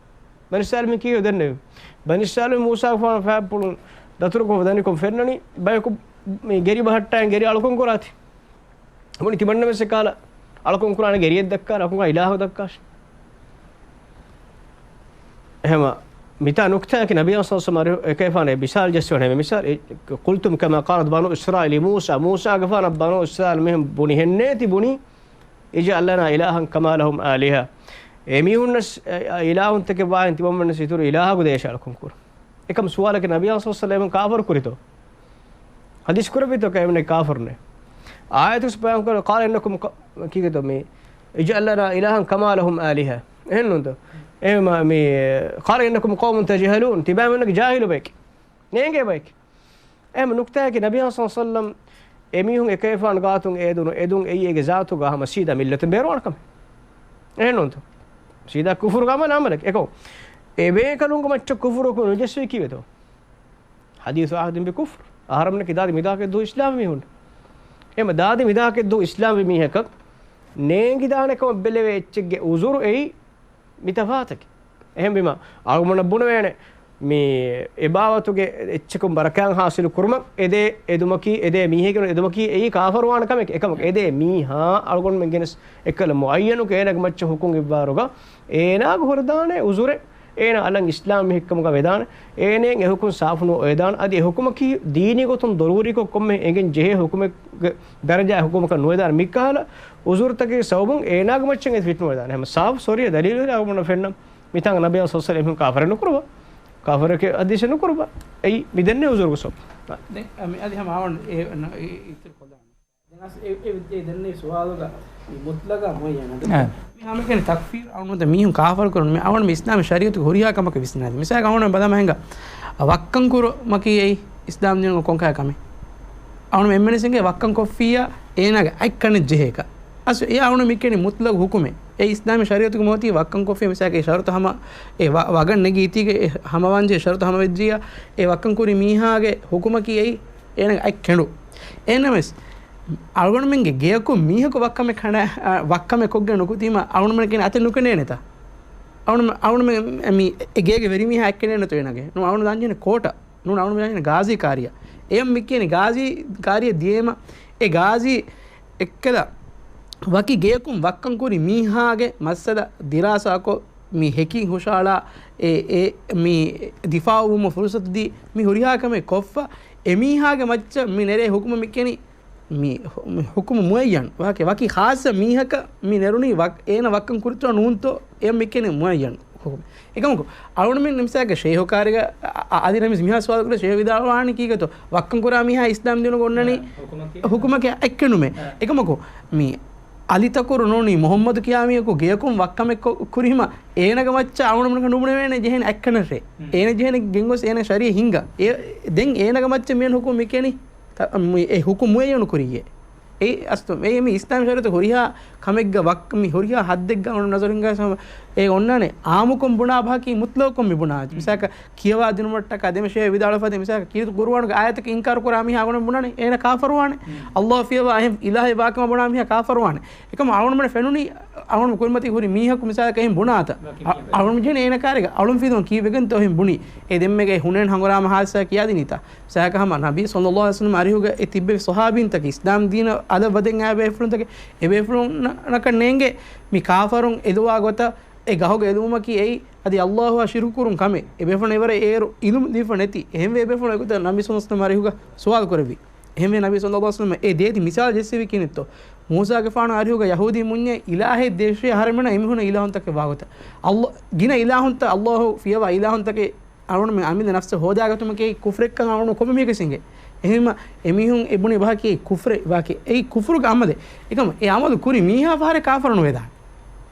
ބަނީ އިސްރާއީލް މީހުން ކީއްވެ ދެންނެވި؟ ބަނީ އިސްރާއީލް މީހުން މޫސާގެފާނު ފާފުޅުން ދަތުރުކޮށް ދަނިކޮށް ފެންނަނީ، ބަޔަކު މި ގެރި ބަހައްޓާ ގެރި އަޅުކަން ކުރާތި. ބުނި ތިމަންނަ ވެސް އެކާލަ އަޅުކަން ކުރާނެ ގެރިއެއް ދައްކާ، އަޅުކަން އިލާހު ދައްކާށޭ. އެހެމަ މިތާ ނުކްތާއަކީ ނަބީ ޞައްލަﷲު ޢަލައިހި ވަސައްލަމަ އެކަލޭގެފާނު އެ މިސާލު ޖެއްސެވުނު ހެމެ މިސާލު، އެ، "قلتم كما قالت بنو إسرائيل لموسى، މޫސާގެފާނަށް ބަނޫ އިސްރާއީލް މީހުން ބުނިހެންނޭ ތި ބުނީ، اجعل لنا إلها كما لهم آلهة، އެމީހުންނަށް، އެ، އިލާހުންތަކެއް ވާހެން ތިމަންމެންނަށް އިތުރު އިލާހަކު ދޭށޭ އަޅުކަން ކުރުން." އެކަމް ސުވާލަކީ ނަބީ ޞައްލަﷲު ޢަލައިހި ވަސައްލަމަ ކާފަރު ކުރިތޯ؟ ޙަދީޘް ކުރެއްވިތޯ ކައިވެނި ކާފަރުންނޭ؟ އާޔަތުސް ބަޔާން ކުރޭ، "قال إنكم ق-، ކީކޭތޯ މި، اجعل لنا إلها كما لهم آلهة." އެހެންނޫންތޯ؟ އެހެމަ މި، "قال إنكم قوم تجهلون." ތިބާމެންނަކީ ޖާހިލު ބައެކޭ. ނޭނގޭ ބައެކޭ. އެހެމަ ނުކްތާއަކީ ނަބީ ޞައްލަﷲު ޢަލައިހި ވަސައްލަމަ އެމީހުން އެކަލޭގެފާނު ގާތުން އެދުނު އެދުން އެއީ އޭގެ ޒާތުގަ ހަމަ ސީދާ މިއްލަތުން ބޭރުވާނެ ކަމެއް. އެހެންނޫންތޯ؟ ސީދާ ކުފުރުގަ އަމަލު އަމަލެކޭ. އެކަމަކު އެބޭކަލުންގެ މައްޗަށް ކުފުރު ނުޖެއްސުވީ ކީއްވެތޯ؟ حديث عهد بكفر. އަހަރެމެންނަކީ ދާދި މިދާކެއްދޫ އިސްލާމް މީހުން. އެހެމަ ދާދި މިދާކެއްދޫ އިސްލާމްވި މީހަކަށް ނޭނގިދާނެ ކަމަށް ބެލެވޭ އެއްޗެއްގެ އުޒުރު އެއީ މި ތަފާތަކީ. އެހެންވީމަ، އަޅުގަނޑަށް ބުނެވޭނެ، މި އެބާވަތުގެ އެއްޗަކުން ބަރަކާތް ޙާޞިލު ކުރުމަށް އެދޭ އެދުމަކީ، އެދޭ މީހެއްގެ އެދުމަކީ އެއީ ކާފަރުވާނެ ކަމެކޭ. އެކަމަކު އެދޭ މީހާ އަޅުގަނޑުމެން ގެނެސް އެއްކަލަ މުޢައްޔަނު އޭނާގެ މައްޗަށް ޙުކުމް އިއްވާއިރުގަ އޭނާގެ ހުރެދާނެ އުޒުރެއް، އޭނާ އަލަށް އިސްލާމް މީހެއްކަމުގަ ވެދާނެ، އޭނައަށް އެ ޙުކުމް ސާފުނު އޮވެދާނެ، އަދި އެ ޙުކުމަކީ ދީނީ ގޮތުން ޟަރޫރީކޮށް ކޮންމެ އެނގެން ޖެހޭ ޙުކުމެއްގެ ދަރަޖާ ޙުކުމަކަށް ނުވެދާނެ. މިކަހަލަ އުޒުރުތަކެއްގެ ސަބަބުން އޭނާގެ މައްޗަށް އެ ފިތުނަ ވެދާނެ. ހަމަ ސާފު ޞަރީޙަ ދަލީލު ހުރި އަޅުގަނޑަށް ފެންނަން. މިތާނގަ ނަބީ ޞައްލަﷲު ޢަލައިހި ވަސައްލަމަ އެމީހުން ކާފަރެއް ނުކުރައްވާ. ކާފަރެކޭ ޙަދީޘެއް ނުކުރައްވާ. އެއީ މިދެންނެވި އުޒުރުގެ ސަބަބުން. ދެން އަ، މި އަދި ހަމަ އަވަން އެ، އެ، އިތުރު ކޮށްލާނަން. ދެން އަސް އެ، އެ، އެ ދެންނެވި ސުވާލުގަ މި މުތްލަގާ މުޢައްޔަނާ ދެން އަ، މި ހަމަ ކިޔަނީ ތަކްފީރު އަޅުގަނޑު މީހުން ކާފަރު ކުރުން މި އަވަން މި އިސްލާމީ ޝަރީޢަތުގެ ހުރިހާ ކަމަކަށް ވިސްނާލި. މިސާލަކަށް އަޅުގަނޑު ބަލަމާ ހިނގާ ވައްކަން ކުރުމަކީ އެއީ އިސްލާމް ދީނުގެ ކޮންކަހަލަ ކަމެއް؟ އަޅުގަނޑު އެންމެންވެސް އެނގޭ ވައްކަން ކޮށްފިއްޔާ އޭނާގެ އަތް ކަނެއް ޖެހޭކަށް. އަސް އެ އަޅުގަނޑު މި ކިޔަނީ މުތްލަގު ޙުކުމެއް. އެ އިސްލާމީ ޝަރީޢަތުގެ މަތީ ވައްކަން ކޮށްފިއްޔާ މިސާލަކަށް އެ ޝަރުތު ހަމަ އެ ވަ-، ވަގަށް ނެގީތީގެ އެ ހަމަވާންޖެހޭ ޝަރުތު ހަމަވެއްޖިއްޔާ އެ ވައްކަން ކުރި މީހާގެ ޙުކުމަކީ އެއީ އޭނާގެ އަތް ކެނޑުން. އެހެންނަމަވެސް، އަޅުގަނޑުމެންގެ ގެޔަކު މީހަކު ވައްކަމެއް ކަނޑަ-، އަ، ވައްކަމެއް ކޮށްގެން ނުކުތީމަ، އަޅުގަނޑުމެން ކިޔަނީ އަތެއް ނުކެނޑޭނެތަ؟ އަޅުގަނޑު-، އަޅުގަނޑުމެން މި އެ ގޭގެ ވެރިމީހާ އަތް ކެނޑޭނެތޯ އޭނާގެ؟ ނޫން، އަޅުގަނޑު ދާންޖެހޭނީ ކޯޓަށް. ނޫން، އަޅުގަނޑު ދާންޖެހޭނީ ގާޒީ ކާރިއަށް. އެޔަށް މި ކިޔަނީ ގާޒީ ކާރިއަށް ދިޔައީމަ، އެ ގާޒީ އެއްކަލަ ވަކި ގެޔަކުން ވައްކަން ކުރި މީހާގެ މައްސަލަ ދިރާސާކޮށް، މި ހެކިން ހުށައަޅާ، އެ، އެ، މި ދިފާޢުވުމަށް ފުރުޞަތު ދީ، މި ހުރިހާ ކަމެއް ކޮށްފަ، އެމީހާގެ މައްޗަށް މި ނެރޭ ޙުކުމަށް މި ކިޔަނީ، މި، މި ޙުކުމު މުޢައްޔަން. ވާހަކަ ވަކި ޚާއްޞަ މީހަކަށް މި ނެރުނީ ވަ-، އޭނަ ވައްކަން ކުރިތޯ ނޫންތޯ، އެޔަށް މި ކިޔަނީ މުޢައްޔަން ޙުކުމެއް. އެކަމަކު، އަޅުގަނޑުމެން މިސާލަކަށް ޝޭހު ކާރިގަ، އަ، އަ، އަދި ނަމަވެސް މިހާ ސުވާލު ކުރޭ ޝޭހު ވިދާޅުވާނީ ކީކޭތޯ؟ ވައްކަން ކުރާ މީހާ އިސްލާމް ދީނުގަ އޮންނަނީ އަ، ޙުކުމަކީ؟ ޙުކުމަކީ އަތް ކެނޑުމޭ. އަ. އެކަމަކު، މި އަލިތަކުރު ނޫނީ މުޙައްމަދު ކިޔާ މީހަކު ގެޔަކުން ވައްކަމެއް ކުރީމަ، އޭނަގެ މައްޗަށް އަޅުގަނޑުމެންނަކަށް ނުބުނެވޭނެ ޖެހޭނެ އަތްކަންނަށޭ. އޭނަ ޖެހޭނެ ގެންގޮސް އޭނަ ޝަރީ ހިންގާ. އެ، ދެން އޭނަގެ މައްޗަށް މިއަން ޙުކުމް މިކެނީ. ތަ-، މި-، އެ ޙުކުމް މުއެއްޔަނު ކުރިއްޔޭ. އެ އަސްލު، އެ މި އިސްލާމް ޝަރީޢަތު ހުރިހާ ކަމެއްގަ ވައްކަ-، މި ހުރިހާ ޙައްދެއްގަ އަޅުގަނޑު ނަޒަރު ހިންގާ ސަމަ-، އެ އޮންނާނެ އާއްމުކޮށް ބުނާ ބަހަކީ މުތްލަޤުކޮށް މި ބުނާ. މިސާލަކަށް ކިޔަވާ ދިނުމަށްޓަކާ ދެން ޝޭޚް ވިދާޅުވި ފަދަ މިސާލަކަށް ކީރިތި ޤުރުއާނުގެ އާޔަތަކަށް އިންކާރު ކުރާ މީހާ އަޅުގަނޑު ބުނާނެ އޭނަ ކާފަރުވާނެ. ﷲ ފިޔަވާ އެހެން އިލާހެއް ވާކަމަށް ބުނާ މީހާ ކާފަރުވާނެ. އެކަމަ އަޅުގަނޑުމެން ފެނުނީ އަޅުގަނޑު ކުރިމަތީ ހުރި މީހަކު މިސާލަކަށް އެހެން ބުނާތަ؟ އަ-، އަޅުގަނޑު ޖެހެނީ އޭނަ ކާރިގަ އަޅުން ފިލުވަން ކީއްވެގެންތޯ އެހެން ބުނީ؟ އެ ދެންމެގެ ހުނޭން ހަނގުރާމަ ހާދިސާ ކިޔާދިނީތަ؟ މިސާލަކަށް ހަމަ ނަބީ ޞައްލަﷲު ޢަލައިހި ވަސައްލަމް އަރިހުގަ އެ ތިއްބެވި ޞަޙާބީންތަކެއް އިސްލާމް ދީނަށް އަލަށް ވަދެން އައި ބޭފުޅުންތަކެއް އެ ބޭފުޅުންނަކަށް ނޭނގެ މި ކާފަރުން އެލުވާ ގޮތަށް އެ ގަހުގަ އެލުވުމަކީ އެއީ އަދި ﷲއާ ޝިރުކު ކުރުން ކަމެއް. އެ ބޭފުޅުން އެވަރަށް އޭރު ޢިލްމު ލިބިފަ ނެތި. އެހެންވެ އެ ބޭފުޅުން އެގޮތަށް ނަބީ ޞައްލަﷲު ޢަލައިހި ވަސައްލަމް އަރިހުގަ ސުވާލު ކުރެއްވި. އެހެންވެ ނަބީ ޞައްލަﷲު ޢަލައިހި ވަސައްލަމް އެ ދޭތި މިސާލު ޖެއްސެވީ ކިހިނެއްތޯ؟ މޫސާގެފާނު އަރިހުގަ ޔަހޫދީ މުންޏެއް އިލާހެއް ދޭށޭ އަހަރެމެންނަށް އެމީހުންނަށް އިލާހުންތަކެއް ވާގޮތަށް. ﷲ، ގިނަ އިލާހުންތައް ﷲ ފިޔަވާ އިލާހުންތަކެއް އަޅުގަނޑުމެން އަމިއްލަ ނަފްސަށް ހޯދާގަތުމަކީ ކުފްރެއްކަން އަޅުގަނޑު ކޮންމެ މީހަކަށް އެނގޭ. އެހެންމަ އެމީހުން އެ ބުނި ބަހަކީ ކުފްރެއް ވާކި. އެއީ ކުފްރުގެ ޢަމަލެއް. އެކަމަ އެ ޢަމަލު ކުރި މީހާ ފަހަރެއް ކާފަރު ނުވެދާނެ.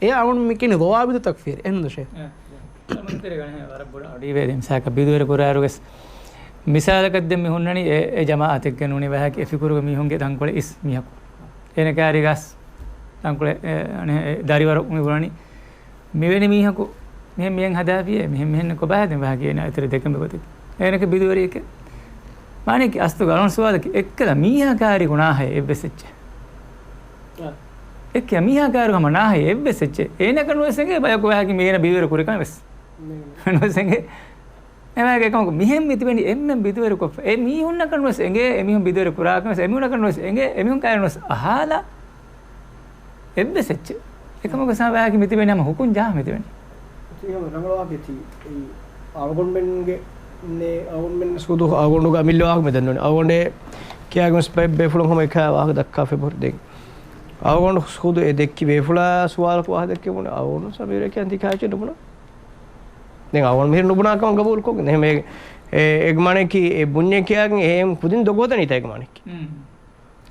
އެ އަޅުގަނޑު މި ކިޔަނީ ޟަވާބިޠު ތަކްފީރު. އެހެންނު ޝޭޚް؟ އެ، ވަރަށް ބޮޑަށް އަޑު އިވޭ. މިސާލަކަށް ބިދުވެރި ކުރާއިރުވެސް، މިސާލަކަށް ދެން މި ހުންނަނީ އެ، އެ ޖަމާޢަތެއްގެ ނޫނީ ވަހަކި އެ ފިކުރުގެ މީހުންގެ ތަންކޮޅެއް އިސް މީހަކު. އޭނަ ކާރިގަސް ތަންކޮޅެއް، އެ، އަނެއް، އެ، ދަރިވަރު މި ބުނަނީ. މިވެނި މީހަކު މިހެން މިހެން ހަދާފިޔޭ، މިހެން މިހެން ކޮބާ ދެން ވާހަކަ އޭނަ އެތެރެ ދެކެން ގޮތެއް. އޭނަކަށް ބިދުވެރިއެކޭ. މާނައަކީ އަސްލު ގަޅުން ސުވާލަކީ އެއްކަލަ މީހާ ކާރި ގުނާހެއް އެއްވެސް އެއްޗެއް. އެއްކަލަ މީހާ ކާރި ހަމަ ނާހެއް އެއްވެސް އެއްޗެއް. އޭނަކަށް ނުވެސް އެނގޭ ބަޔަކު ވާހަކަ މީ އޭނަ ބިދުވެރި ކުރި ކަން ވެސް. ނުވެސް އެނގޭ. އެމާގެ ކަމަކު މިހެން މި ތިބެނީ އެންމެން ބިދުވެރި ކޮށްފަ. އެ މީހުންނަކަށް ނުވެސް އެނގޭ، އެ މީހުން ބިދުވެރި ކުރާކަން ވެސް، އެ މީހުންނަކަށް ނުވެސް އެނގޭ، އެ މީހުން ކާރި ނުވެސް އަހާލާ އެއްވެސް އެއްޗެއް. އެކަމަކު ސާބަޔާކި މި ތިބެނީ ހަމަ ހުކުން ޖާ މި ތިބެނީ. ތީ ހަމަ ރަނގަޅު ވާހަކަ ތީ. އެއީ އަޅުގަނޑުމެންގެ ނޭ، އަޅުގަނޑުމެން ސުދު އަޅުގަނޑުގެ އަމިއްލަ ވާހަކަ މި ދެންނެވި. އަޅުގަނޑޭ ކިޔާގެން ވެސް ބޭ-، ބޭފުޅުން ހަމަ އެކާ ވާހަކަ ދައްކާފަ ބުރި ދެން. އަޅުގަނޑު ސުދު އެ ދެއްކި ބޭފުޅާ ސުވާލަކު ވާހަކަ ދެއްކެވުނު. އަޅުގަނޑު ސަމީރަކީ އަންތި ކާޗެއް ނުބުނާ. ދެން އަޅުގަނޑު މިހިރު ނުބުނާ ކަމަށް ގަބޫލު ކޮށްގެން. އެހެން އެ، އެ، އެ މާނައަކީ އެ ބުންޏެއް ކިޔާގެން އެހެން ކުދިން ދޮގު ހަދަނީތަ އެ މާނައަކީ.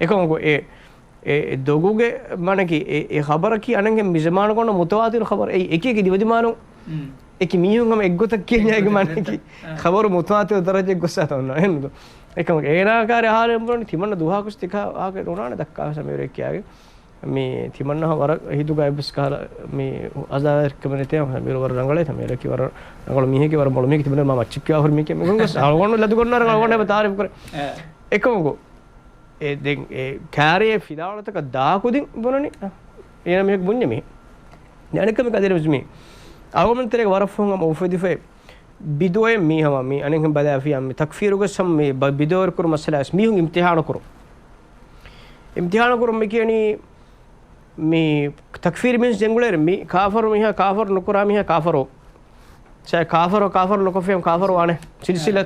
އެކަމަކު އެ، އެ، އެ ދޮގުގެ މާނައަކީ އެ، އެ ޚަބަރަކީ އަނެއްހެން މި ޒަމާނުގަ އޮންނަ މުތަވާތިރު ޚަބަރު. އެއީ އެކި އެކި ދިވެދިމާލުން އެކި މީހުން ހަމަ އެއްގޮތަށް ކިޔަންޏާ އޭގެ މާނައަކީ އާ. ޚަބަރު މުތަވާތިރު ދަރަޖައަށް ގޮއްސާތަ އޮންނާނެ ނުދޯ. އެކަމަކު އޭނާ ކާރި އަހާލެން ބުނަނީ ތިމަންނަ ދުވަހަކުސް ތިކާ ވާހަކަ ނުނާނެ ދައްކާ ސަމީރު ކިޔާގެ. މި ތިމަންނަ ވަރަށް ހިތުގަ އެއްވެސް ކަހަލަ މި އަޒާވެރިކަމެއް ނެތޭ. ސަމީރު ވަރަށް ރަނގަޅޭ. ސަމީރަކީ ވަރަށް ރަނގަޅު މީހެކޭ، ވަރަށް މޮޅު މީހެކޭ. ތިމަންނަ މާ މައްޗަށް ކިޔާ ހުރި މީހެކޭ. މިކަން ގޮސް އަޅުގަނޑު ލަދުގަންނާރަ އަޅުގަނޑު އެބަ ތާރީފު ކުރޭ. އެކަމަކު އެ ދެން އެ ކާރިއެއް ފިލާވަޅުތަކަށް ދާ ކުދިން ބުނަނީ، އޭނަ މީހަކު ބުންޏެއް މީ. ދެން އަނެއްކަމެއް ކަދޭނަ ވެސް މީ. އަޅުގަނޑު ތެރޭގަ ވަރަށް ފަހުން ހަމަ އުފެދިފައި ބިދުވެ މީ ހަމަ މީ އަނެއްހެން ބަލާފިޔާ މި ތަކްފީރުގަ ސަމް މި ބަ-، ބިދުވެރި ކުރު މައްސަލާ ވެސް މީހުން އިމްތިހާނު ކުރު. އިމްތިހާނު ކުރުން މި ކިޔަނީ މި ތަކްފީރު މީންސް ޖެންގުޅޭރެ މި ކާފަރު މީހާ ކާފަރު ނުކުރާ މީހާ ކާފަރު. ސައި ކާފަރު ކާފަރު ނުކޮށްފިޔަމަ ކާފަރު ވާނެ. ސިލްސިލަ.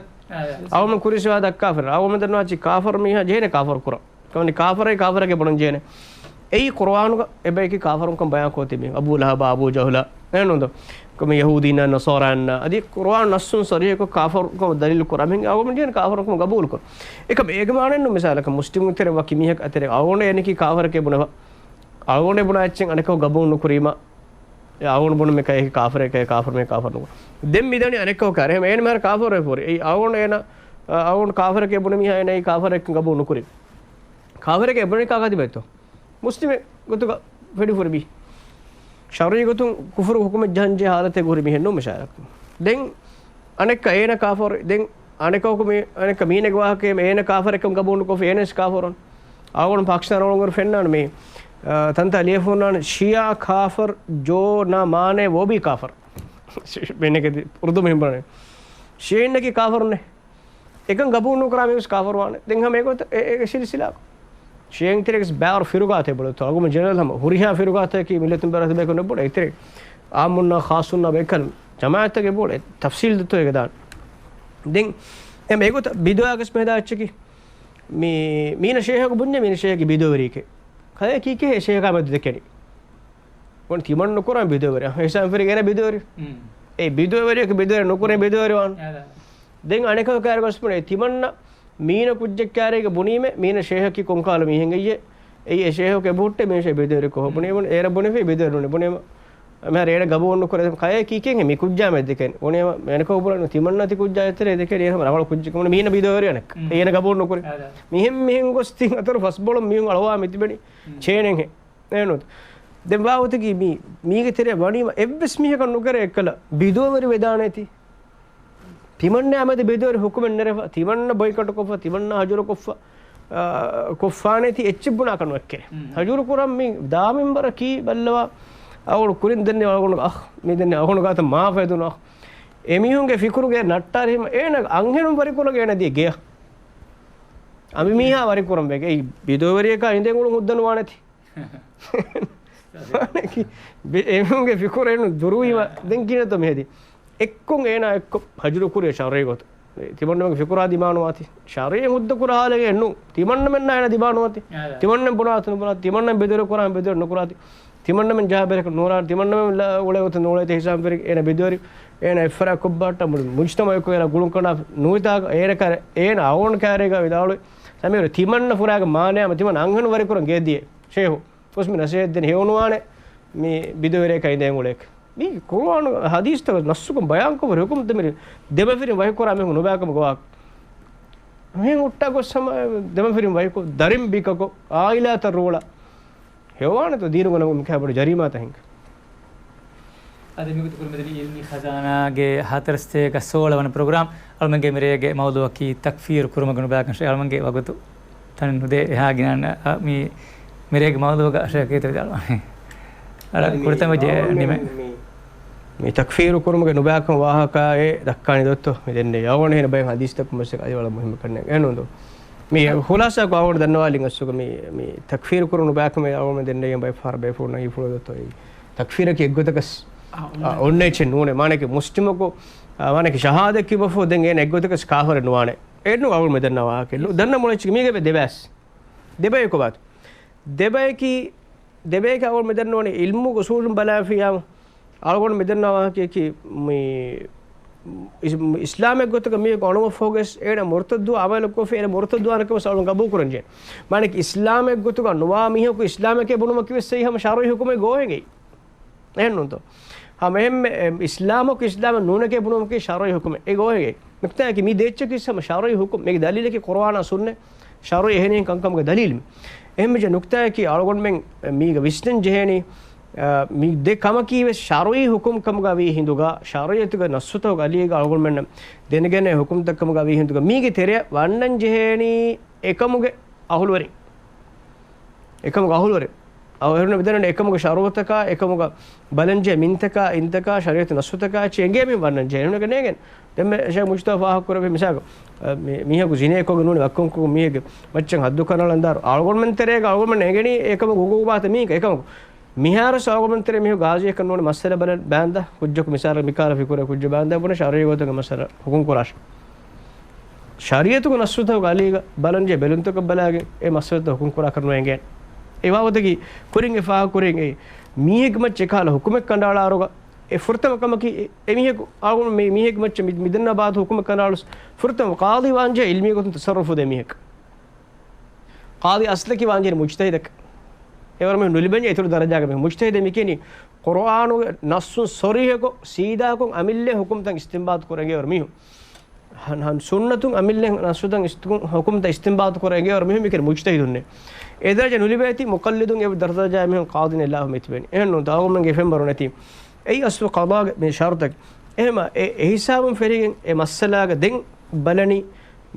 އަވަމަ ކުރި ސުވާ ދައްކާފަ. އަވަމަ ދަންނަވާ ޗި ކާފަރު މީހާ ޖެހޭނެ ކާފަރު ކުރާ. ކަމަނި ކާފަރައި ކާފަރެކޭ ބުނަން ޖެހޭނެ. އެއީ ޤުރުއާނުގަ އެބަޔަކީ ކާފަރުންކަން ބަޔާން ކޮށް ތިބި. އަބޫ ލަހަބާ، އަބޫ ޖަހުލާ. އެހެންނުންދޯ. ކޮމި ޔަހޫދީންނާ ނަޞާރާންނާ. އަދި ޤުރުއާން ނައްސުން ޞަރީޙަކޮށް ކާފަރުކަމަށް ދަލީލު ކުރާ. މިހެން އަވަމަ ޖެހޭނެ ކާފަރުންކަމަށް ގަބޫލު ކުރު. އެކަމް އޭގެ މާނައެއްނު މިސާލަކަށް މުސްލިމުން ތެރެ ވަކި މީހަކަށް އަތެރެ އަވަމަ އޭނަކީ ކާފަރެކޭ ބުނެފަ. އަޅުގަނޑު ބުނާ އެއްޗެއް އަނެކަކު ގަބޫލު ނުކުރީމަ، އެ އަޅުގަނޑު ބުނުމެއް ކައި ކާފަރެއް ކައި ކާފަރު މީ ކާފަރު ނުކުރު. ދެން މިދަނީ އަނެކަކު ކާރެ. އެހެން އޭނަ މިހާރު ކާފަރު ފޯރި. އެއީ އަޅުގަނޑު އޭނަ، އަ، އަޅުގަނޑު ކާފަރެކޭ ބުނި މީހާ އޭނަ އެއީ ކާފަރެއް ގަބޫލު ނުކުރި. ކާފަރެކޭ ބުނި ކާކާ ތިބޭތޯ؟ މުސްލިމެއް ގޮތުގަ ފެޑި ފުރި ބީ. ޝަރުޢީ ގޮތުން ކުފުރު ހުކުމެއް ޖަހަން ޖެހޭ ހާލަތެއް ހުރި މީހެއް ނޫން މިޝާރަކު. ދެން އަނެއްކަ އޭނަ ކާފަރު، ދެން އަނެކަކު މި، އަނެއްކަ މީނެގެ ވާހަކައެއް އޭނަ ކާފަރެއްކަން ގަބޫލު ނުކޮށްފި އޭނަސް ކާފަރުން. އަޅުގަނޑު ޕާކިސްތާން އަޅުގަނޑު ފެންނާނެ މި، އަ، ތަންތާ ލިޔެފަ ހުންނާނެ ޝިޔާ ކާފަރު ޖޯ ނާ މާނޭ ވޯ ބީ ކާފަރު. މީނެގެ އުރުދޫ މިހިން ބުނާނެ. ޝިޔައިންނަކީ ކާފަރުންނޭ. އެކަން ގަބޫލު ނުކުރާ މީހުސް ކާފަރުވާނެ. ދެން ހަމަ އެގޮތަށް އެ، އެ، އެ ސިލްސިލާ. ޝިޔައިން ތެރޭގެސް ބާރު ފިރުގާތެއް ބޮޑުތޯ. އަގުމަ ޖެނެރަލް ހަމަ ހުރިހާ ފިރުގާތަކީ މިއްލަތުން ބަރާތަ ބޭކަން ބޮޑު އެތެރޭ. އާއްމުންނާ ޚާއްޞުންނާ ބޭކަލް ޖަމާއަތްތަކެއް ބޮޑު އެ ތަފްސީލް ދެތޯ އޭގެ ދާން. ދެން އެ މޭގޮތަށް ބިދުޢާގަސް މެހެދާ އެއްޗަކީ މީ، މީނަ ޝޭހަކު ބުންޏެ މީނަ ޝޭހަކީ ބިދުޢަވެރިއެކޭ. ކަލޭ ކީކޭ ޝޭހަކާ މެދު ދެކެނީ. ގޮނޑި ތިމަން ނުކުރާ ބިދުޢަވެރި. އިސާން ފެރިގެން ބިދުޢަވެރި. އެ ބިދުޢަވެރިއަކު ބިދުޢަވެރި ނުކުރޭ ބިދުޢަވެރި ވާން. ދެން އަނެކަކު ކާރި ގޮސް ބުނޭ ތިމަންނަ މީނަ ކުއްޖެއް ކާރީގެ ބުނީމެ މީނަ ޝޭހަކީ ކޮންކާލަ މީހެއްގެއްޔޭ؟ އެއީ އެ ޝޭހު އެބަހުއްޓޭ މީ ޝޭ ބިދުވެރިކޮށް. ބުނޭ އޭރަށް ބުނެފި ބިދުވެރި ނޫނޭ. ބުނޭ މިހާރު އޭނަ ގަބޫލު ނުކުރޭ. ކައޭ ކީކޭ މި ކުއްޖާ މެދެކެން. ބުނޭ އޭނަކަށް ބުނޭ ތިމަންނާ ތި ކުއްޖާ އެތެރޭ ދެކެން އޭނަ ރަނގަޅު ކުއްޖެއް. ބުނޭ މީނަ ބިދުވެރި އަނެއް. އޭނަ ގަބޫލު ނުކުރޭ. މިހެން މިހެން ގޮސް ތިން ހަތަރު ފަސް ބޮޅަށް މީހުން އަޅުވާ މިތިބެނީ ޗޭނެން ހެ. އޭނު. ދެން ވާ ގޮތަކީ މީ، މީގެ ތެރެއަށް ވަނީމަ އެއްވެސް މީހަކަށް ނުކެރޭ އެއްކަލަ ބިދުވެރި ވެދާނޭތީ. ތިމަންނާ މެދު ބިދުވެރި ހުކުމެއް ނެރެފަ، ތިމަންނަ ބޮއިކޮޓު ކޮށްފަ، ތިމަންނަ ހަޖުރު ކޮށްފަ، އާ، ކޮށްފާނޭތީ އެއްޗެއް ބުނާކަށް ނުއެއްކެރެ. ހަޖުރު ކުރަން މި ދާމިން ވަރަކީ ބައްލަވާ، އަޅުގަނޑު ކުރިން ދެންނެވި އަޅުގަނޑު އަހް، މި ދެންނެވި އަޅުގަނޑު ގާތަށް މާފަ ހެދުނު އަހް. އެމީހުންގެ ފިކުރުގެ ނައްޓާރި ހިމަ އޭނަ އަންހެނުން ވަރިކުރަން އޭނަ ދިޔަ ގެޔަށް. އަނބިމީހާ ވަރިކުރަން ވެގެ. އެއީ ބިދުވެރިޔަކާ އިނދެން އުޅުން ހުއްދަ ނުވާނެތީ. އެމީހުންގެ ފިކުރު އެން ދުރުވީމަ ދެން ކިހިނެއްތޯ މިހެދީ. އެއްކޮށް އޭނާ އެއްކޮށް ހަޖުރު ކުރިޔަ ޝަރުއީ ގޮތުން. ތިމަންނަމެންގެ ފިކުރާ ދިމާނުވާތީ. ޝަރުއީ ހުއްދަ ކުރާ ހާލެއް ނޫން. ތިމަންނަމެންނާ އޭނާ ދިމާނުވާތީ. ތިމަންނަމެން ބުނާތި ނުބުނާތި. ތިމަންނަމެން ބިދުވެރި ކުރާ ބިދުވެރި ނުކުރާތި. ތިމަންނަމެން ޖަހާ ބެރަކަށް ނޫރާން. ތިމަންނަމެން އުޅޭ ގޮތަށް ނޫޅޭތި ހިސާބު ފެރި އޭނާ ބިދުވެރި. އޭނާ އެއްފަރާ ކޮށްބާއްޓާ މުޅި މުޖްތަމައަކު އޭނާ ގުޅުން ކަނޑާ ނުވިތާ އޭނަ ކާރެ، އޭނާ އަވަން ކާރޭގަ ވިދާޅުވި. ސަމީރު ތިމަންނަ ފުރާގެ މާނަޔާމަ ތިމަން އަންހެނު ވަރިކުރަން ގެދިޔޭ. ޝޭހު. ފުސްމި ނަސޭހަތް ދެން ހެޔޮނުވާނެ މި ބިދުވެރިޔަކާ އިނދެން އުޅޭކަ. މީ ޤުރުއާނު ޙަދީޘްތަކަށް ނައްޞުކޮށް ބަޔާންކޮށްފަ ހުކުމް ދެމިރި ދެމަފިރިން ވަހިކުރާ މީހުން ނުބައިކަމުގަ ވާ. މިހެން ހުއްޓާ ގޮސް ހަމަ ދެމަފިރިން ވަހިކޮށް، ދަރިން ބިކަކޮށް، އާއިލާތައް ރޫޅަ. ހެޔޮވާނެތޯ ދީނުގަ ނަމަ މިކަހަ ބޮޑު ޖަރީމާތައް ހިނގާ. އަދި މިގޮތަށް ކުރިމަތިލީ އިލްމީ ޚަޒާނާގެ ހަތަރުސަތޭކަ ސޯޅަ ވަނަ ޕްރޮގްރާމް. އަޅުމެންގެ މިރޭގެ މައުޟޫޢަކީ ތަކްފީރު ކުރުމުގެ ނުބައިކަން. އަޅުމެންގެ ވަގުތު ތަނެއް ނުދޭ އެހާ ގިނަ އަ، މި މިރޭގެ މައުޟޫޢުގަ ޝޭޚް ކީރިތި ވިދާޅުވާނެ. އަޅަ އަދި މި ކުރިތަމަ ޖެ މައުޟޫޢު ނިމެ. މި، މި ތަކްފީރު ކުރުމުގެ ނުބައިކަން ވާހަކައެއް ދައްކާނެ ދޮއްތޯ؟ މި ދެންނެވި އަވަން ހިން ބައެއް ޙަދީޘްތަކުން މައްސަލަ އަދި ވަޅަށް މުހިއްމު ކަންނޭނގެ ނޫން ދޯ. މި ޚުލާޞާކޮށް އަވަން ދަންނަވާލިން އަސްލުގަ މި، މި ތަކްފީރު ކުރުމުގެ ނުބައިކަން އަވަން ދެންނެވި ބައެއް ފަހަރަށް ބޭފުޅުންނަށް ހީފުޅު ދޮއްތޯ. ތަކްފީރަކީ އެއްގޮތަކަސް، އާ، އޮންނަ އާ، އޮންނަ އެއްޗެއް ނޫނޭ. މާނައަކީ މުސްލިމަކު، އާ، މާނައަކީ ޝަހާދަތް ކިޔުއްވަފަ ދެން އޭނަ އެއްގޮތަކަސް ކާފަރެއް ނުވާނެ. އެއްނު އަވަޅު މެދަންނަ ވާހަކަ. ދަންނަ މޮޅެއްޗި މީގެ ދެބައިސް. ދެބައިކު ބާތު. ދެބައިކީ، ދެބައިކި އަވަޅު މެދަން ނުވާނެ އިލްމުގެ އުސޫލުން ބަލާފިޔާ. އަޅުގަނޑު މިދަންނަ ވާހަކައަކީ މި އިސް-، އިސްލާމެއް ގޮތުގަ މީހަކު އަނުވަފަ ގޮސް އޭނަ މުރުތައްދު އަމަލު ކޮށްފި އޭނަ މުރުތައްދު އަނެކަމަސް އަޅުން ގަބޫ ކުރަން ޖެހޭ. މާނައަކީ އިސްލާމެއް ގޮތުގަ ނުވާ މީހަކު އިސްލާމެކޭ ބުނުމަކީ ވެސް ހަމަ ޝަރުޢީ ހުކުމެއް ގޯހެގެ. އެހެންނޫންތޯ؟ ހަމަ އެހެންމެ، އެ، އިސްލާމަކު އިސްލާމެއް ނޫނެކޭ ބުނުމަކީ ޝަރުޢީ ހުކުމެއް. އެ ގޯހެގެ. ނުކްތާއަކީ މި ދޭއްޗަކީ ހަމަ ޝަރުޢީ ހުކުމް. މީގެ ދަލީލަކީ ޤުރުއާނާ ސުންނަ ޝަރުޢީ އެހެނިހެން ކަންކަމުގެ ދަލީލް. އެހެންވެއްޖެ ނުކްތާއަކީ އަޅުގަނޑުމެން މީގަ ވިސްނަން ޖެހޭނީ، އަ، މި ދެ ކަމަކީ ވެސް ޝަރުޢީ ހުކުމް ކަމުގަ ވީ ހިނދުގަ، ޝަރުޢިއްޔަތުގެ ނައްޞުތަކުގެ އަލީގަ އަޅުގަނޑުމެންނަށް ދެނެގެންނެވި ހުކުމްތައް ކަމުގަ ވީ ހިނދުގަ، މީގެ ތެރެއަށް ވަންނަން ޖެހޭނީ އެކަމުގެ އަހުލުވެރިން. އެކަމުގެ އަހުލުވެރިން. އަހު އެހުން މިދަންނަނީ އެކަމުގެ ޝަރުޢުތަކާ، އެކަމުގަ ބަލަންޖެހޭ މިންތަކާ، އިންތަކާ، ޝަރީޢަތު ނައްޞުތަކާ އެއްޗެއް އެނގޭ މި ވަންނަން ޖެހޭ. އެހުން ނޭނގެން. ދެންމެ ޝޭޚް މުޖްތަބާ ފާހަގަކުރެއްވި މިސާލަކަށް، މި-، މީހަކު ޒިނޭ ކޮށްގެން ނޫނީ ވައްކަން ކޮށް މީހެއްގެ މައްޗަށް ހައްދު ކަނޑައަޅަން ދާއިރު އަޅުގަނޑުމެން ތެރޭގަ އަޅުގަނޑުމެން އެނގެނީ އެކަމަކު ހުގުގު ބާތަ މީހަކަށް އެކަމަކު. މިހާރު އަޅުގަނޑުމެން ތެރޭ މީހަކު ގާޒީއަކަށް ނޫނީ މައްސަލަ ބަލަން ބާންދާ ކުއްޖަކު މިސާލަށް މިކާލަ ފިކުރެއް ކުއްޖެއް ބާންދާ ބުނެ ޝަރުޢީ ގޮތުގެ މައްސަލަ ހުކުމް ކުރާށޭ. ޝަރީޢަތުގެ ނައްޞުތަކުގެ އަލީގަ ބަލަންޖެހޭ ބެލުންތަކަށް ބަލާގެން އެ މައްސަލަތައް ހުކުމް ކުރާކަށް ނުއެނގޭނެ. އެ ވާގޮތަކީ ކުރިން އެ ފާހަގަކުރިން އެ މީހެއްގެ މައްޗަށް އެކަހަލަ ހުކުމެއް ކަނޑައަޅާއިރުގަ އެ ފުރަތަމަ ކަމަކީ އެ، އެ މީހަކު އަޅުގަނޑު މި-، މީހެއްގެ މައްޗަށް މި-، މިދަންނަ ބާތު ހުކުމެއް ކަނޑައަޅުސް ފުރަތަމަ ޤާޟީ ވާންޖެހޭ އިލްމީ ގޮތުން ތަޞައްރުފު ދޭ މީހަކު. ޤާޟީ އަސްލަކީ ވާންޖެހޭ މުޖްތަހިދަކަށް. އެވަރު މީހުން ނުލިބެންޖެހޭ އިތުރު ދަރަޖާގެ މީހުން. މުޖްތަހިދޭ މިކިޔަނީ ޤުރުއާނުގެ ނައްޞުން ޞަރީޙަކޮށް، ސީދާކޮށް، އަމިއްލައިން ހުކުމްތައް އިސްތިންބާޠު ކުރަން އެނގޭވަރު މީހުން. ހަން، ހަން ސުންނަތުން އަމިއްލައިން ނައްޞުތައް އިސްތި-، ހުކުމްތައް އިސްތިންބާޠު ކުރަން އެނގޭވަރު މީހުން މިކިޔަނީ މުޖްތަހިދުންނޭ. އެ ދަރަޖަ ނުލިބޭތީ މުޤައްލިދުން އެ ދަރަޖާ މީހުން ޤާޟީން އެއްލާހު މިތިބެނީ. އެހެންނޫން ތާގުމެންގެ ފެންވަރު ނެތީ. އެއީ އަސްލު ޤަޟާގެ މި ޝަރުޠަކީ. އެހެމަ އެ، އެހިސާބުން ފެށިގެން އެ މައްސަލާގަ ދެން ބަލަނީ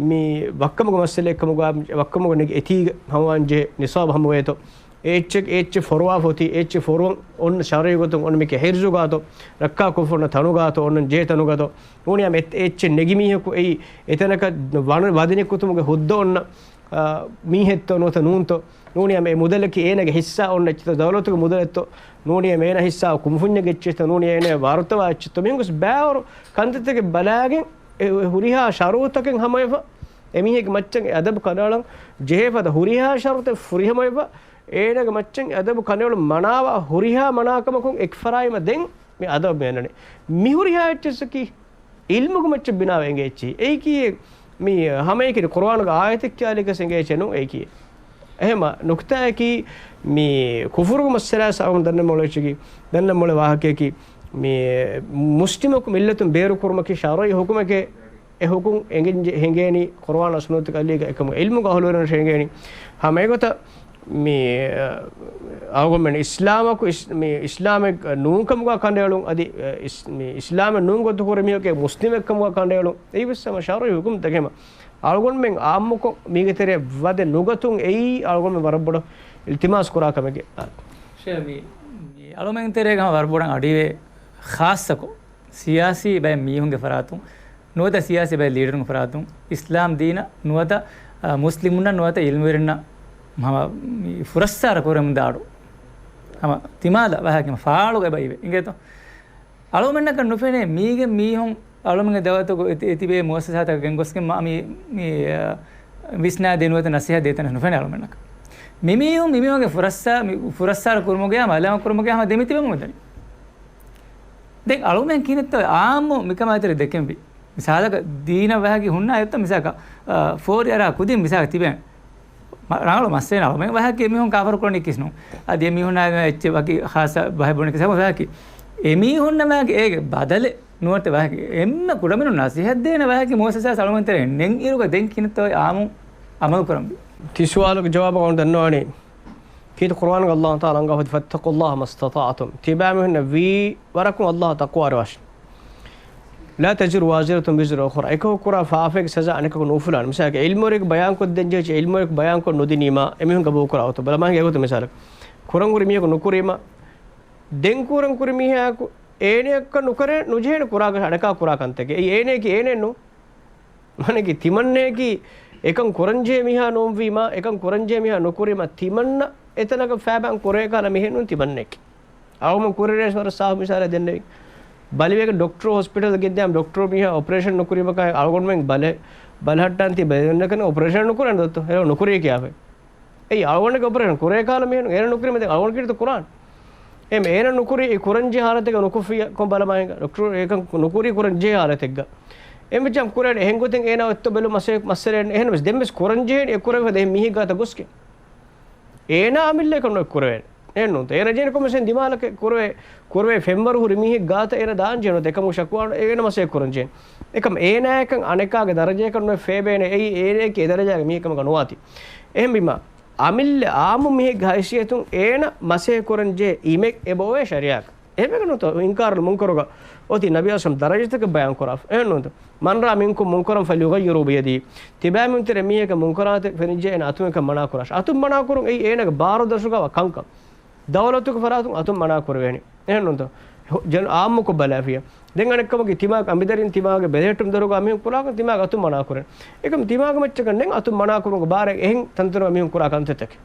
މި ވައްކަމުގެ މައްސަލައެއްކަމުގަ، ވައްކަމުގެ ނެގި އެތީގަ ހަމަވާންޖެހޭ ނިޞާބު ހަމަވޭތޯ. އެ އެއްޗެއް، އެ އެއްޗެއް ފޮރުވާފަ އޮތީ، އެ އެއްޗެއް ފޮރުވަން އޮންނަ ޝަރުޢީ ގޮތުން އޮންނަ މިކަ ހިރްޒުގާތޯ، ރައްކާކޮށްފަ އޮންނަ ތަނުގާތޯ، އޮންނަ ޖެހޭ ތަނުގާތޯ. ނޫނީ އެ އެއްޗެއް ނެގި މީހަކު އެއީ އެތަނަކަށް ވަނަ-، ވަދެ ނިކުތުމުގެ ހުއްދަ އޮންނަ، އާ، މީހެއްތޯ ނުވަތަ ނޫންތޯ. ނޫނީ އެ މުދަލަކީ އޭނަގެ ހިއްސާ އޮންނަ އެއްޗެއްތޯ، ދައުލަތުގެ މުދަލެއްތޯ. ނޫނީ އޭނަ ހިއްސާ ކުންފުންޏެއްގެ އެއްޗެއްތޯ، ނޫނީ އޭނަ ވާރުތަވާ އެއްޗެއްތޯ. މިހެން ގޮސް ބައިވަރު ކަންތައްތަކެއް ބަލާގެން އެ ހުރިހާ ޝަރުޠުތަކެއް ހަމަވެފަ، އެމީހެއްގެ މައްޗަށް އެ އަދަބު ކަނޑައަޅަން ޖެހޭ ފަދަ ހުރިހާ ޝަރުޠެއް ފުރިހަމަވެފަ، އޭނާގެ މައްޗަށް އެ އަދަބު ކަނޑައެޅުން މަނާވާ ހުރިހާ މަނާކަމަކުން އެކްފަރާއިމަ ދެން މި އަދަބު މި އަންނަނީ. މި ހުރިހާ އެއްޗެއްސަކީ އިލްމުގެ މައްޗަށް ބިނާވެ އެނގޭ އެއްޗެއް. އެއީކީ މި ހަމައެކަނި ޤުރުއާނުގެ އާޔަތެއް ކިޔާލިކަސް އެނގޭ އެއްޗެއް ނޫން އެއީކީ. އެހެމަ ނުކުތާއަކީ، މި ކުފުރުގެ މައްސަލާ ސައުން ދަންނަ މޮޅެއްޗަކީ، ދަންނަ މޮޅެ ވާހަކައަކީ، މި މުސްލިމަކު މިއްލަތުން ބޭރު ކުރުމަކީ ޝަރުޢީ ހުކުމެކޭ. އެ ހުކުމް އެނގެން ޖެ-، ހެނގޭނީ ޤުރުއާން ސުންނަތުގެ އަލީގަ އެކަމު އިލްމުގެ އަހުލުވެރިން ހެނގޭނީ. ހަމަ އެގޮތަށް މި، އަޅުގަނޑުމެން އިސްލާމަކު އިސް-، މި އިސްލާމެއް ނޫންކަމުގަ ކަނޑައެޅުން، އަދި، އެ، އިސް-، މި އިސްލާމެއް ނޫން ގޮތު ހުރި މީހެއްގެ މުސްލިމެއްކަމުގަ ކަނޑައެޅުން، އެއީވެސް ހަމަ ޝަރުޢީ ހުކުމްތަކެއް. އަޅުގަނޑުމެން އާއްމުކޮށް މީގެ ތެރެއަށް ވަދެ ނުގަތުން އެއީ އަޅުގަނޑުމެން ވަރަށް ބޮޑަށް އިލްތިމާސް ކުރާ ކަމެކޭ. ޝޭ، މި، މި އަޅުމެން ތެރޭގަ ވަރަށް ބޮޑަށް އަޑުއިވޭ، ޚާއްޞަކޮށް ސިޔާސީ ބައެއް މީހުންގެ ފަރާތުން، ނުވަތަ ސިޔާސީ ބައެއް ލީޑަރުންގެ ފަރާތުން އިސްލާމް ދީނަށް ނުވަތަ، އަ، މުސްލިމުންނަށް ނުވަތަ އިލްމުވެރިންނަށް ހަމަ މި ފުރައްސާރަ ކުރެމުންދާ އަޑު. ހަމަ ތިމާލަ ވަހަކީ ފާޅުގަ އެބަ އިވޭ. އިނގޭތޯ؟ އަޅުމެންނަކަށް ނުފެނޭ މީގެ މީހުން އަޅުމެންގެ ދައުލަތުގަ އެތި-، އެތިބޭ މުއައްސަސާތަކަށް ގެންގޮސްގެން މާ މި، މި، އަ، ވިސްނާދޭ ނުވަތަ ނަސޭހަތް ދޭތަނެއް ނުފެނޭ އަޅުމެންނަކަށް. މިމީހުން މިމީހުންގެ ފުރައްސާ-، މި ފުރައްސާރަ ކުރުމުގެ ހަމަ އަލާމަ ކުރުމުގެ ހަމަ ދެމިތިބެމުން ދަނީ. ދެން އަޅުމެން ކިހިނެއްތޯ އާއްމު މިކަމާ ތެރެ ދެކެންވީ. މިސާލަކަށް ދީނަށް ވަހަކީ ހުންނާ އެއްތަ މިސާލަކަށް، އަ، ފޯރި އަރާ ކުދިން މިސާލަކަށް ތިބޭނެ. މަ-، ރަނގަޅު މައްސަލަ އަޅުމެން ވަހަކީ އެމީހުން ކާފަރު ކުރަނީ ކިސްނު. އަދި އެމީހުންނާ އެއްޗެއް ވަކި ޚާއްސަ ބަހެއް ބުނެ ކިސް ވަހަކީ. އެމީހުންނަށް ވަހަކީ އޭގެ ބަދަލެއް ނުވަތަ ވަހަކީ. އެންމެ ކުޑަމިނުން ނަސޭހަތް ދޭނެ ވަހަކީ މުއައްސަސާ އަޅުމެން ތެރެ ނެން އިރުގަ ދެން ކިހިނެއްތޯ އާއްމު އަމަލު ކުރަންވީ. ތި ސުވާލުގެ ޖަވާބަށް އަޅުގަނޑު ދަންނަވަނީ. ކީރިތި ޤުރުއާނުގަ ﷲ ތަޢާލާ އަންގާފަދި فاتقوا الله ما استطعتم. ތިބާމީހުންނަށް ވީ ވަރަކުން ﷲ ތަޤްވާވެރިވާށި. لا تزر وازرة وزر أخرى. އެކަކު ކުރާ ފާފައިގެ ސަޒާ އަނެކަކު ނުއުފުލާނެ. މިސާލަކަށް ޢިލްމުވެރިޔަކު ބަޔާންކޮށްދޭން ޖެހިއްޖެ ޢިލްމުވެރިޔަކު ބަޔާންކޮށް ނުދިނީމާ އެމީހުން ގަބޫލުކުރާ އޮތޯ؟ ބަލަމާ ހިނގާ އެގޮތަށް މިސާލަކަށް. ކުރަން ހުރި މީހަކު ނުކުރީމާ، ދެން ކުރަން ކުރި މީހާއަކު އޭނަޔަކަށް ނުކަރޭ ނުޖެހޭނެ ކުރާކަށް އަނެކާ ކުރާ ކަންތަކެއް. އެއީ އޭނަޔަކީ އޭނައެއް ނޫން. މާނައަކީ ތިމަންނަޔަކީ އެކަން ކުރަންޖެހޭ މީހާ ނޫންވީމާ، އެކަން ކުރަންޖެހޭ މީހާ ނުކުރީމާ، ތިމަންނަ އެތަނަކަށް ފައިބާން ކުރޭ ކަހަލަ މީހެއް ނޫން ތިމަންނަޔަކީ. އަޅުގަނޑު ކުރިއަރާ ވަރަށް ސާފު މިސާލެއް ދެންނެވި. ބަލިވެގެން ޑޮކްޓަރު ހޮސްޕިޓަލް ގެންދިޔާމަ ޑޮކްޓަރު މީހާ އޮޕަރޭޝަން ނުކުރީމަކާ އަޅުގަނޑުމެން ބަލެ-، ބަލަހައްޓާން ތި ބެލެންނަކަން އޮޕަރޭޝަން ނުކުރާނެ ދޯ؟ އެރަ ނުކުރީ ކިޔާފަ. އެއީ އަޅުގަނޑަކަށް އޮޕަރޭޝަން ކުރޭ ކަހަލަ މީހުން އޭނަ ނުކުރީމަ ދެން އަޅުގަނޑު ކީރިތި ކުރާން. އެހެން އޭނަ ނުކުރީ އެ ކުރަންޖެހޭ ހާލަތެއްގަ ނުކޮށްފިއްޔާ ކޮން ބަލަމާ ހިނގާ؟ ޑޮކްޓަރު އެކަން ނުކުރީ ކުރަންޖެހޭ ހާލަތެއްގަ. އެހެން ވެއްޖާމަ ކުރޭނެ އެހެން ގޮތެއް އޭނާ އޮތްތޯ ބެލުން މައްސަ-، މައްސަލައެއް ނެތް. އެހެން ވެސް ދެން ވެސް ކުރަންޖެހޭނީ އެ ކުރެވޭ ފަދަ އެހެން މީހެއް ގާތަށް ގޮސްގެން. އޭނާ އަމިއްލަ އެކަން ނުކުރެވޭނެ. އެހެން ނޫންތަ؟ އޭނަ ޖެހޭނެ ކޮންމެސް ދިމާލަކެއް ކުރެވޭ، ކުރެވޭ ފެންވަރު ހުރި މީހެއް ގާތަށް އޭނަ ދާން ޖެހޭނެ އެކަމު ޝަކުވާ އޭނަ މައްސަލައެއް ކުރަން ޖެހޭނެ. އެކަމް އޭނާއަކަށް އަނެކާގެ ދަރަޖައަކަށް ނުވެ ފޭބޭނެ. އެއީ އޭނަޔަކީ އެ ދަރަޖާގެ މީހެއް ކަމަކަށް ނުވާތީ. އެހެންވީމާ، އަމިއްލަ އާއްމު މީހެއްގެ ހައިސިއްޔަތުން އޭނަ މަސޭ ކުރަން ޖެހޭ އިމެއް އެބައޮވޭ ޝަރީއަތަކަށް. އެހެންވެގެން ނޫންތޯ އިންކާރު މުންކަރުގަ އޮތީ ނަބީ އަސްލަމް ދަރަޖަތަކެއް ބަޔާން ކުރާފަ. އެހެން ނޫންތޯ؟ مَنْ رَأَىٰ مِنْكُمْ مُنْكَرًا فَلْيُغَيِّرْهُ بِيَدِهِ. ތިބާމީހުން ތެރޭ މީހަކަށް މުންކަރާތެއް ފެނިއްޖެ އޭނަ އަތުން އެކަން މަނާ ކުރާށި. އަތުން މަނާ ކުރުން އެއީ އޭނަގެ ބާރު ދަށުގަވާ ކަންކަން. ދައުލަތުގެ ފަރާތުން އަތުން މަނާ ކުރެވޭނެ. އެހެން ނޫންތޯ؟ ހު-، ޖަން-، އާއްމުކޮށް ބަލާފިޔާ. ދެން އަނެއްކަމަކީ ތިމާގެ އަނބިދަރިން ތިމާގެ ބެލެހެއްޓުން ދަރުގަ މީހުން ކުރާކަން ތިމާގެ އަތުން މަނާ ކުރޭނެ. އެކަމް ތިމާގެ މައްޗަކަށް ނެތް އަތުން މަނާ ކުރުމުގެ ބާރެއް އެހެން ތަންތަނުގަ މީހުން ކުރާ ކަންތައްތަކެއް.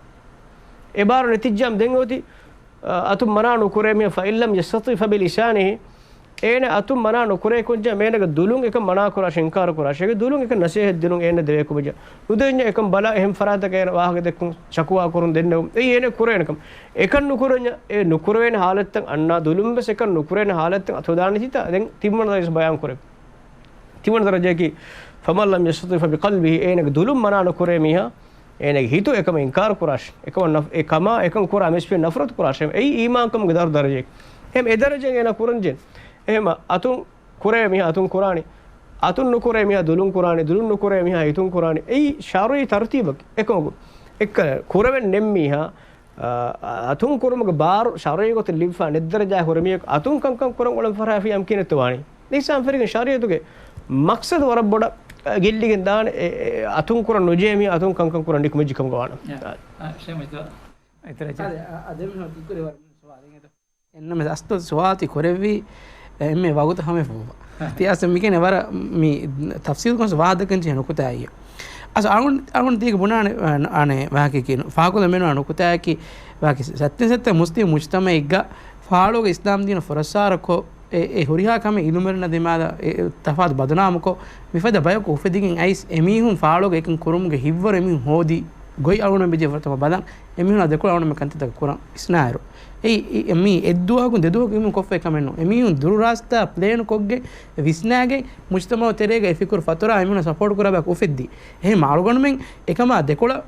އެ ބާރު ނެތިއްޖާމަ ދެން އޮތީ، އަ، އަތުން މަނާ ނުކުރޭ މީހާ، فَإِنْ لَمْ يَسْتَطِعْ فَبِلِسَانِهِ. އޭނަ އަތުން މަނާ ނުކުރޭ ކުއްޖާ އޭނަގެ ދުލުން އެކަން މަނާ ކުރާށޭ، އިންކާރު ކުރާށޭ. އޭގެ ދުލުން އެކަން ނަސޭހަތް ދިނުން އޭނަ ދެވޭ ކުބަޖާ. ނުދެވިއްޖެ އެކަން ބަލާ އެހެން ފަރާތަކަށް އޭނަ ވާހަކަ ދެއްކުން ޝަކުވާ ކުރުން ދެންނެވުން. އެއީ އޭނަ ކުރޭނެ ކަމެއް. އެކަން ނުކުރެންޏާ، އެ ނުކުރެވޭނެ ހާލަތްތައް އަންނާ ދުލުން ވެސް އެކަން ނުކުރޭނެ ހާލަތްތައް އަތުވެދާނެތީތަ؟ ދެން ތިންވަނަ ދަރަޖަ ބަޔާން ކުރޭ. ތިންވަނަ ދަރަޖައަކީ، فَمَنْ لَمْ يَسْتَطِعْ فَبِقَلْبِهِ، އޭނަގެ ދުލުން މަނާ ނުކުރޭ މީހާ، އޭނަގެ ހިތުން އެކަމަށް އިންކާރު ކުރާށޭ. އެކަމަށް ނަފް-، އެ ކަމާ އެކަން ކުރާ މީސްމީހުން ނަފްރަތު ކުރާށޭ. އެއީ އީމާންކަމުގެ ދަރު ދަރަޖައެއް. އެހެން އެ ދަރަޖައިން އޭނަ ކުރަންޖެހޭނެ. އެހެން އަތުން ކުރޭ މީހާ އަތުން ކުރާނީ. އަތުން ނުކުރޭ މީހާ ދުލުން ކުރާނީ. ދުލުން ނުކުރޭ މީހާ ހިތުން ކުރާނީ. އެއީ ޝަރުޢީ ތަރުތީބަކީ. އެކަމަކު، އެއްކަލަ ކުރެވެން ނެތް މީހާ، އަ، އަތުން ކުރުމުގެ ބާރު ޝަރުޢީ ގޮތުން ލިބިފާ ނެތް ދަރަޖާ ހުރި މީހަކު އަތުން ކަންކަން ކުރަން އުޅެން ފަށާފިޔާ ކިހިނެއްތޯ ވާނީ؟ އިސްލާމް ފެރިގެން ޝަރީޢަތުގެ މަޤްޞަދު ވަރަށް ބޮޑަށް ގެއްލިގެން ދާނެ، އެ، އެ، އަތުން ކުރަން ނުޖެހޭ މީހާ އަތުން ކަންކަން ކުރަން ނިކުމެއްޖެ ކަމުގަ ވާނަމަ. އެއް، އެއް، ޝޭމް އިތުރަށް. އެއް، އެއް، އަދެ، އަދެ މި ހަ ތިކުރެ ވަރަށް ސުވާލެއް އެނގޭތޯ. އެންނަމެ އަސްތު ސުވާލު ތި ކުރެއްވީ، އެ، އެންމެ ވަގުތު ހަމަ ފޫބަ. ތި އަސް މިކެނެ ވަރަށް މި ތަފްސީލު ކޮން ވާހަކަ ދައްކަން ޖެހޭ ނުކުތާއި. އަސް އަޅުން، އަޅުން ތީގެ ބުނާނެ، އަ، އަނެ ވާހަކަ ކިނު. ފާކުލަ މެނު ނުކުތާއަކީ ވާހަކަ ސަތިން ސަތަ މުސްލިމް މުޖްތަމައެއްގަ ފާޅުގެ އިސްލާމް ދީނަށް ފުރައްސާރަކޮށް، އެ، އެ ހުރިހާ ކަމެއް އިލްމުވެރިންނަށް ދިމާލަށް އެ، އެ ތަފާތު ބަދުނާމުކޮށް، މިފަދަ ބަޔަކު އުފެދިގެން އައިސް، އެމީހުން ފާޅުގަ އެކަން ކުރުމުގެ ހިތްވަރު އެމީހުން ހޯދި، ގޮތް އަޅުން ބެޖެ ފުރަތަމަ ބަލަން، އެމީހުނާ ދެކޮޅަށް އަޅުން މި ކަންތައްތަކަށް ކުރަން ވިސްނާއިރު. އެއީ، އެ، މީ އެއްދުވަހަކުން ދެދުވަހަކު އިލްމު ކޮށްފަ ކަމެއް ނޫން. އެމީހުން ދުރު ރާސްތާ ޕްލޭން ކޮށްގެން ވިސްނާގެން މުޖްތަމައު ތެރޭގަ އެ ފިކުރު ފަތުރާ އެމީހުން ސަޕޯޓް ކުރާ ބަޔަކު އުފެއްދީ. އެހެން އަޅުގަނޑުމެން އެކަމާ ދެކޮޅަށް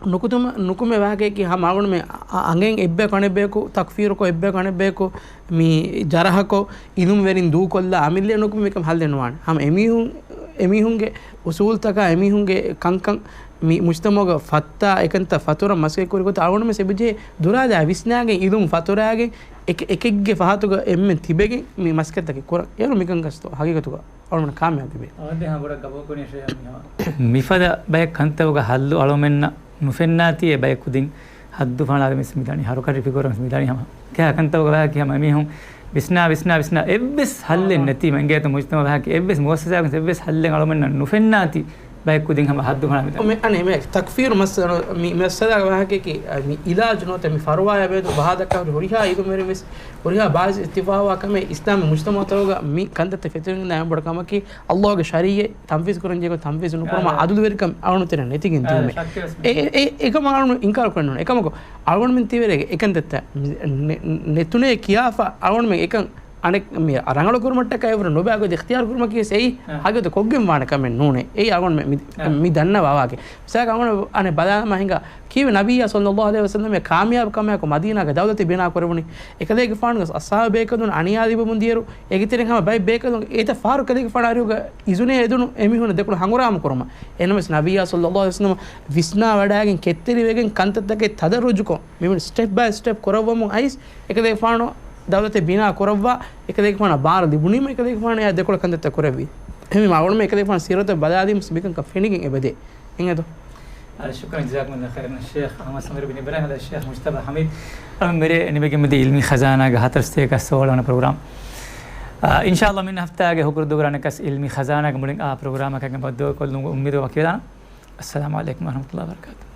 ނުކުތުމަ، ނުކުމެ ވާހަކައަކީ ހަމަ އަޅުގަނޑުމެ އަ-، އަނގައިން އެއްބަޔަކު އަނެއްބަޔަކު ތަކްފީރުކޮށް، އެއްބަޔަކު އަނެއްބަޔަކު މި ޖަރަހަކޮށް، އިލުމްވެރިން ދޫކޮށްލާ އަމިއްލައަށް ނުކުމެ މިކަން ހައްލެއް ނުވާނެ. ހަމަ އެމީހުން، އެމީހުންގެ އުސޫލްތަކާ، އެމީހުންގެ ކަންކަން މި މުޖްތަމަޢުގަ ފައްތާ އެކަންތައް ފަތުރަ މަސައްކަތް ކުރި ގޮތަށް އަޅުގަނޑުމެން އެބަޖެހޭ ދުރާލާ ވިސްނާގެން، އިލުމް ފަތުރާގެން އެކެ-، އެކެއްގެ ފަހަތުގަ އެންމެން ތިބެގެން މި މަސައްކަތްތަކެއް ކުރަން. އޭރު މިކަން ގަސްތޯ ހަގީގަތުގަ އަޅުގަނޑު ކާމިޔާބު ވެ. އަވަދޭ ހަ ގޮޑަށް ގަބޫލު ކުރިން ޝޭހް މިހާ. މިފަދަ ބައެއް ކަންތައްގަ ހައްލު އަޅުމެންނަށް ނުފެންނާތީ އެ ބައެއް ކުދިން ހައްދު ފަނާލަ މިސް މިދަނީ ހަރުކަށި ފިކުރަ މިސް މިދަނީ ހަމަ. ކާ ކަންތައްގަ ވާހަކަ ހަމަ މީހުން ވިސްނާ، ވިސްނާ، ވިސްނާ އެއްވެސް ހައްލެއް ނެތީމަ އިނގޭތޯ މުޖްތަމަޢު ވާހަކަ އެއްވެސް މުއައްސަސާގެ އެއްވެސް ހައްލެއް އަޅުމެންނަށް ނުފެންނާތީ ބައެއް ކުދިން ހަމަ ހައްދު ފަނާ މިދަނީ. މި އަނެއް މި ތަކްފީރު މައްސަލަ މި މައްސަލާގެ ވާހަކައަކީ މި އިލާޖު ނުވަތަ މި ފަރުވާޔާ ބެހޭ ބަހާ ދައްކާ ހުރި ހުރިހާ އިލުމްވެރިން ވެސް ހުރިހާ ބާސް އިއްތިފާވާ ކަމެއް އިސްލާމީ މުޖްތަމަޢުތަކުގަ މި ކަންތައްތައް ފެތުރެގެން ދާ އެން ބޮޑު ކަމަކީ ﷲ ގެ ޝަރީޢަތް ތަންފީޒު ކުރަން ޖެހޭ ގޮތް ތަންފީޒު ނުކުރުމަށް އާ. އަދުލުވެރިކަން އަޅުނުތެރެ ނެތިގެން އާ، ދިއުމެއް. ޝައްކެއް ވެސް ނެތް. އެ، އެ، އެކަމަށް އަޅުނު އިންކާރު ކުރެއްނު. އެކަމަކު އަޅުގަނޑުމެން ތިވެރޭގެ އެކަންތައްތައް ނެ-، ނެތުނޭ ކިޔާފަ އަޅުގަނޑުމެން އެކަން އަނެއް މި ރަނގަޅު ކުރުމަށްޓަކާ އެވަރު ނުބައި ގޮތް އިޚްތިޔާރު ކުރުމަކީ ވެސް އެއީ އާ. ހަގީގަތު ކޮށްގެން ވާނެ ކަމެއް ނޫނޭ. އެއީ އަޅުގަނޑު މި، މި، އާ. މި ދަންނަ ވާވާގެ. މިސާލަކަށް އަޅުގަނޑު އަނެއް ބަލާލަމާ ހިނގާ ކީއްވެ ނަބިއްޔާ ޞައްލައްލާހު ޢަލައިހި ވަސައްލަމް ކާމިޔާބު ކަމެއް މަދީނާގެ ދައުލަތެއް ބިނާ ކުރެވުނީ؟ އެކަލޭގެފާނުގެ އަޞްޙާބު ބޭކަލުން އަނިޔާ ލިބުމުން ދިޔައިރު އޭގެތެރެއިން ހަމަ ބައެއް ބޭކަލުން އެތައް ފަހަރު ކަލޭގެފާނާ އަރިހުގަ އިޒުނޭ އެދުނު އެމީހުންނަށް ދެކޮޅު ހަނގުރާމަ ކުރުމަށް. އެހެންނަމަވެސް ނަބިއްޔާ ޞައްލައްލާހު ޢަލައިހި ވަސައްލަމް ވިސްނާ ވަޑާގެން ކެތްތެރިވެގެން ކަންތައްތަކެއް ތަދައްރުޖުކޮށް މިމިން ސްޓެޕް ބައި ސްޓެޕް ކުރައްވަމުން އައިސް އެކަލޭގެފާނު ދައުލަތެއް ބިނާ ކުރައްވާ، އެކަލޭގެފާނަށް ބާރު ލިބުނީމަ އެކަލޭގެފާނު އެއާ ދެކޮޅަށް ކަންތައްތައް ކުރެއްވީ. އެހެންވީމަ އަޅުގަނޑުމެން އެކަލޭގެފާނު ސީރަތަށް ބަލާލީމަ މިކަންކަން ފެނިގެން އެބަދޭ. އިނގޭތޯ؟ އާ، ޝުކްރަން، ޖަޒާކުމުﷲ ޚައިރަން ޝޭޚް އަޙްމަދު ސަމީރު ބިން އިބްރާހިމް އަލް ޝޭޚް މުޖްތަބާ ޙަމީދު. އަޅުގަނޑު މިރޭ ނިމިގެން މިދިޔަ ޢިލްމީ ޚަޒާނާގެ ހަތަރު ސަތޭކަ ސޯޅަ ވަނަ ޕްރޮގްރާމް. އާ، އިންޝާﷲ މިން ހަފްތާގެ ހުކުރު ދުވަހު އަނެއްކާސް ޢިލްމީ ޚަޒާނާގެ މުޅިން އާ ޕްރޮގްރާމަކަށް ބައްދަލުކޮށްލުމުގެ އުއްމީދު ވަކިވެދާނަން. އައްސަލާމު ޢަލައިކުމް ވަރަޙްމަތުﷲ ވަބަރަކާތުހު.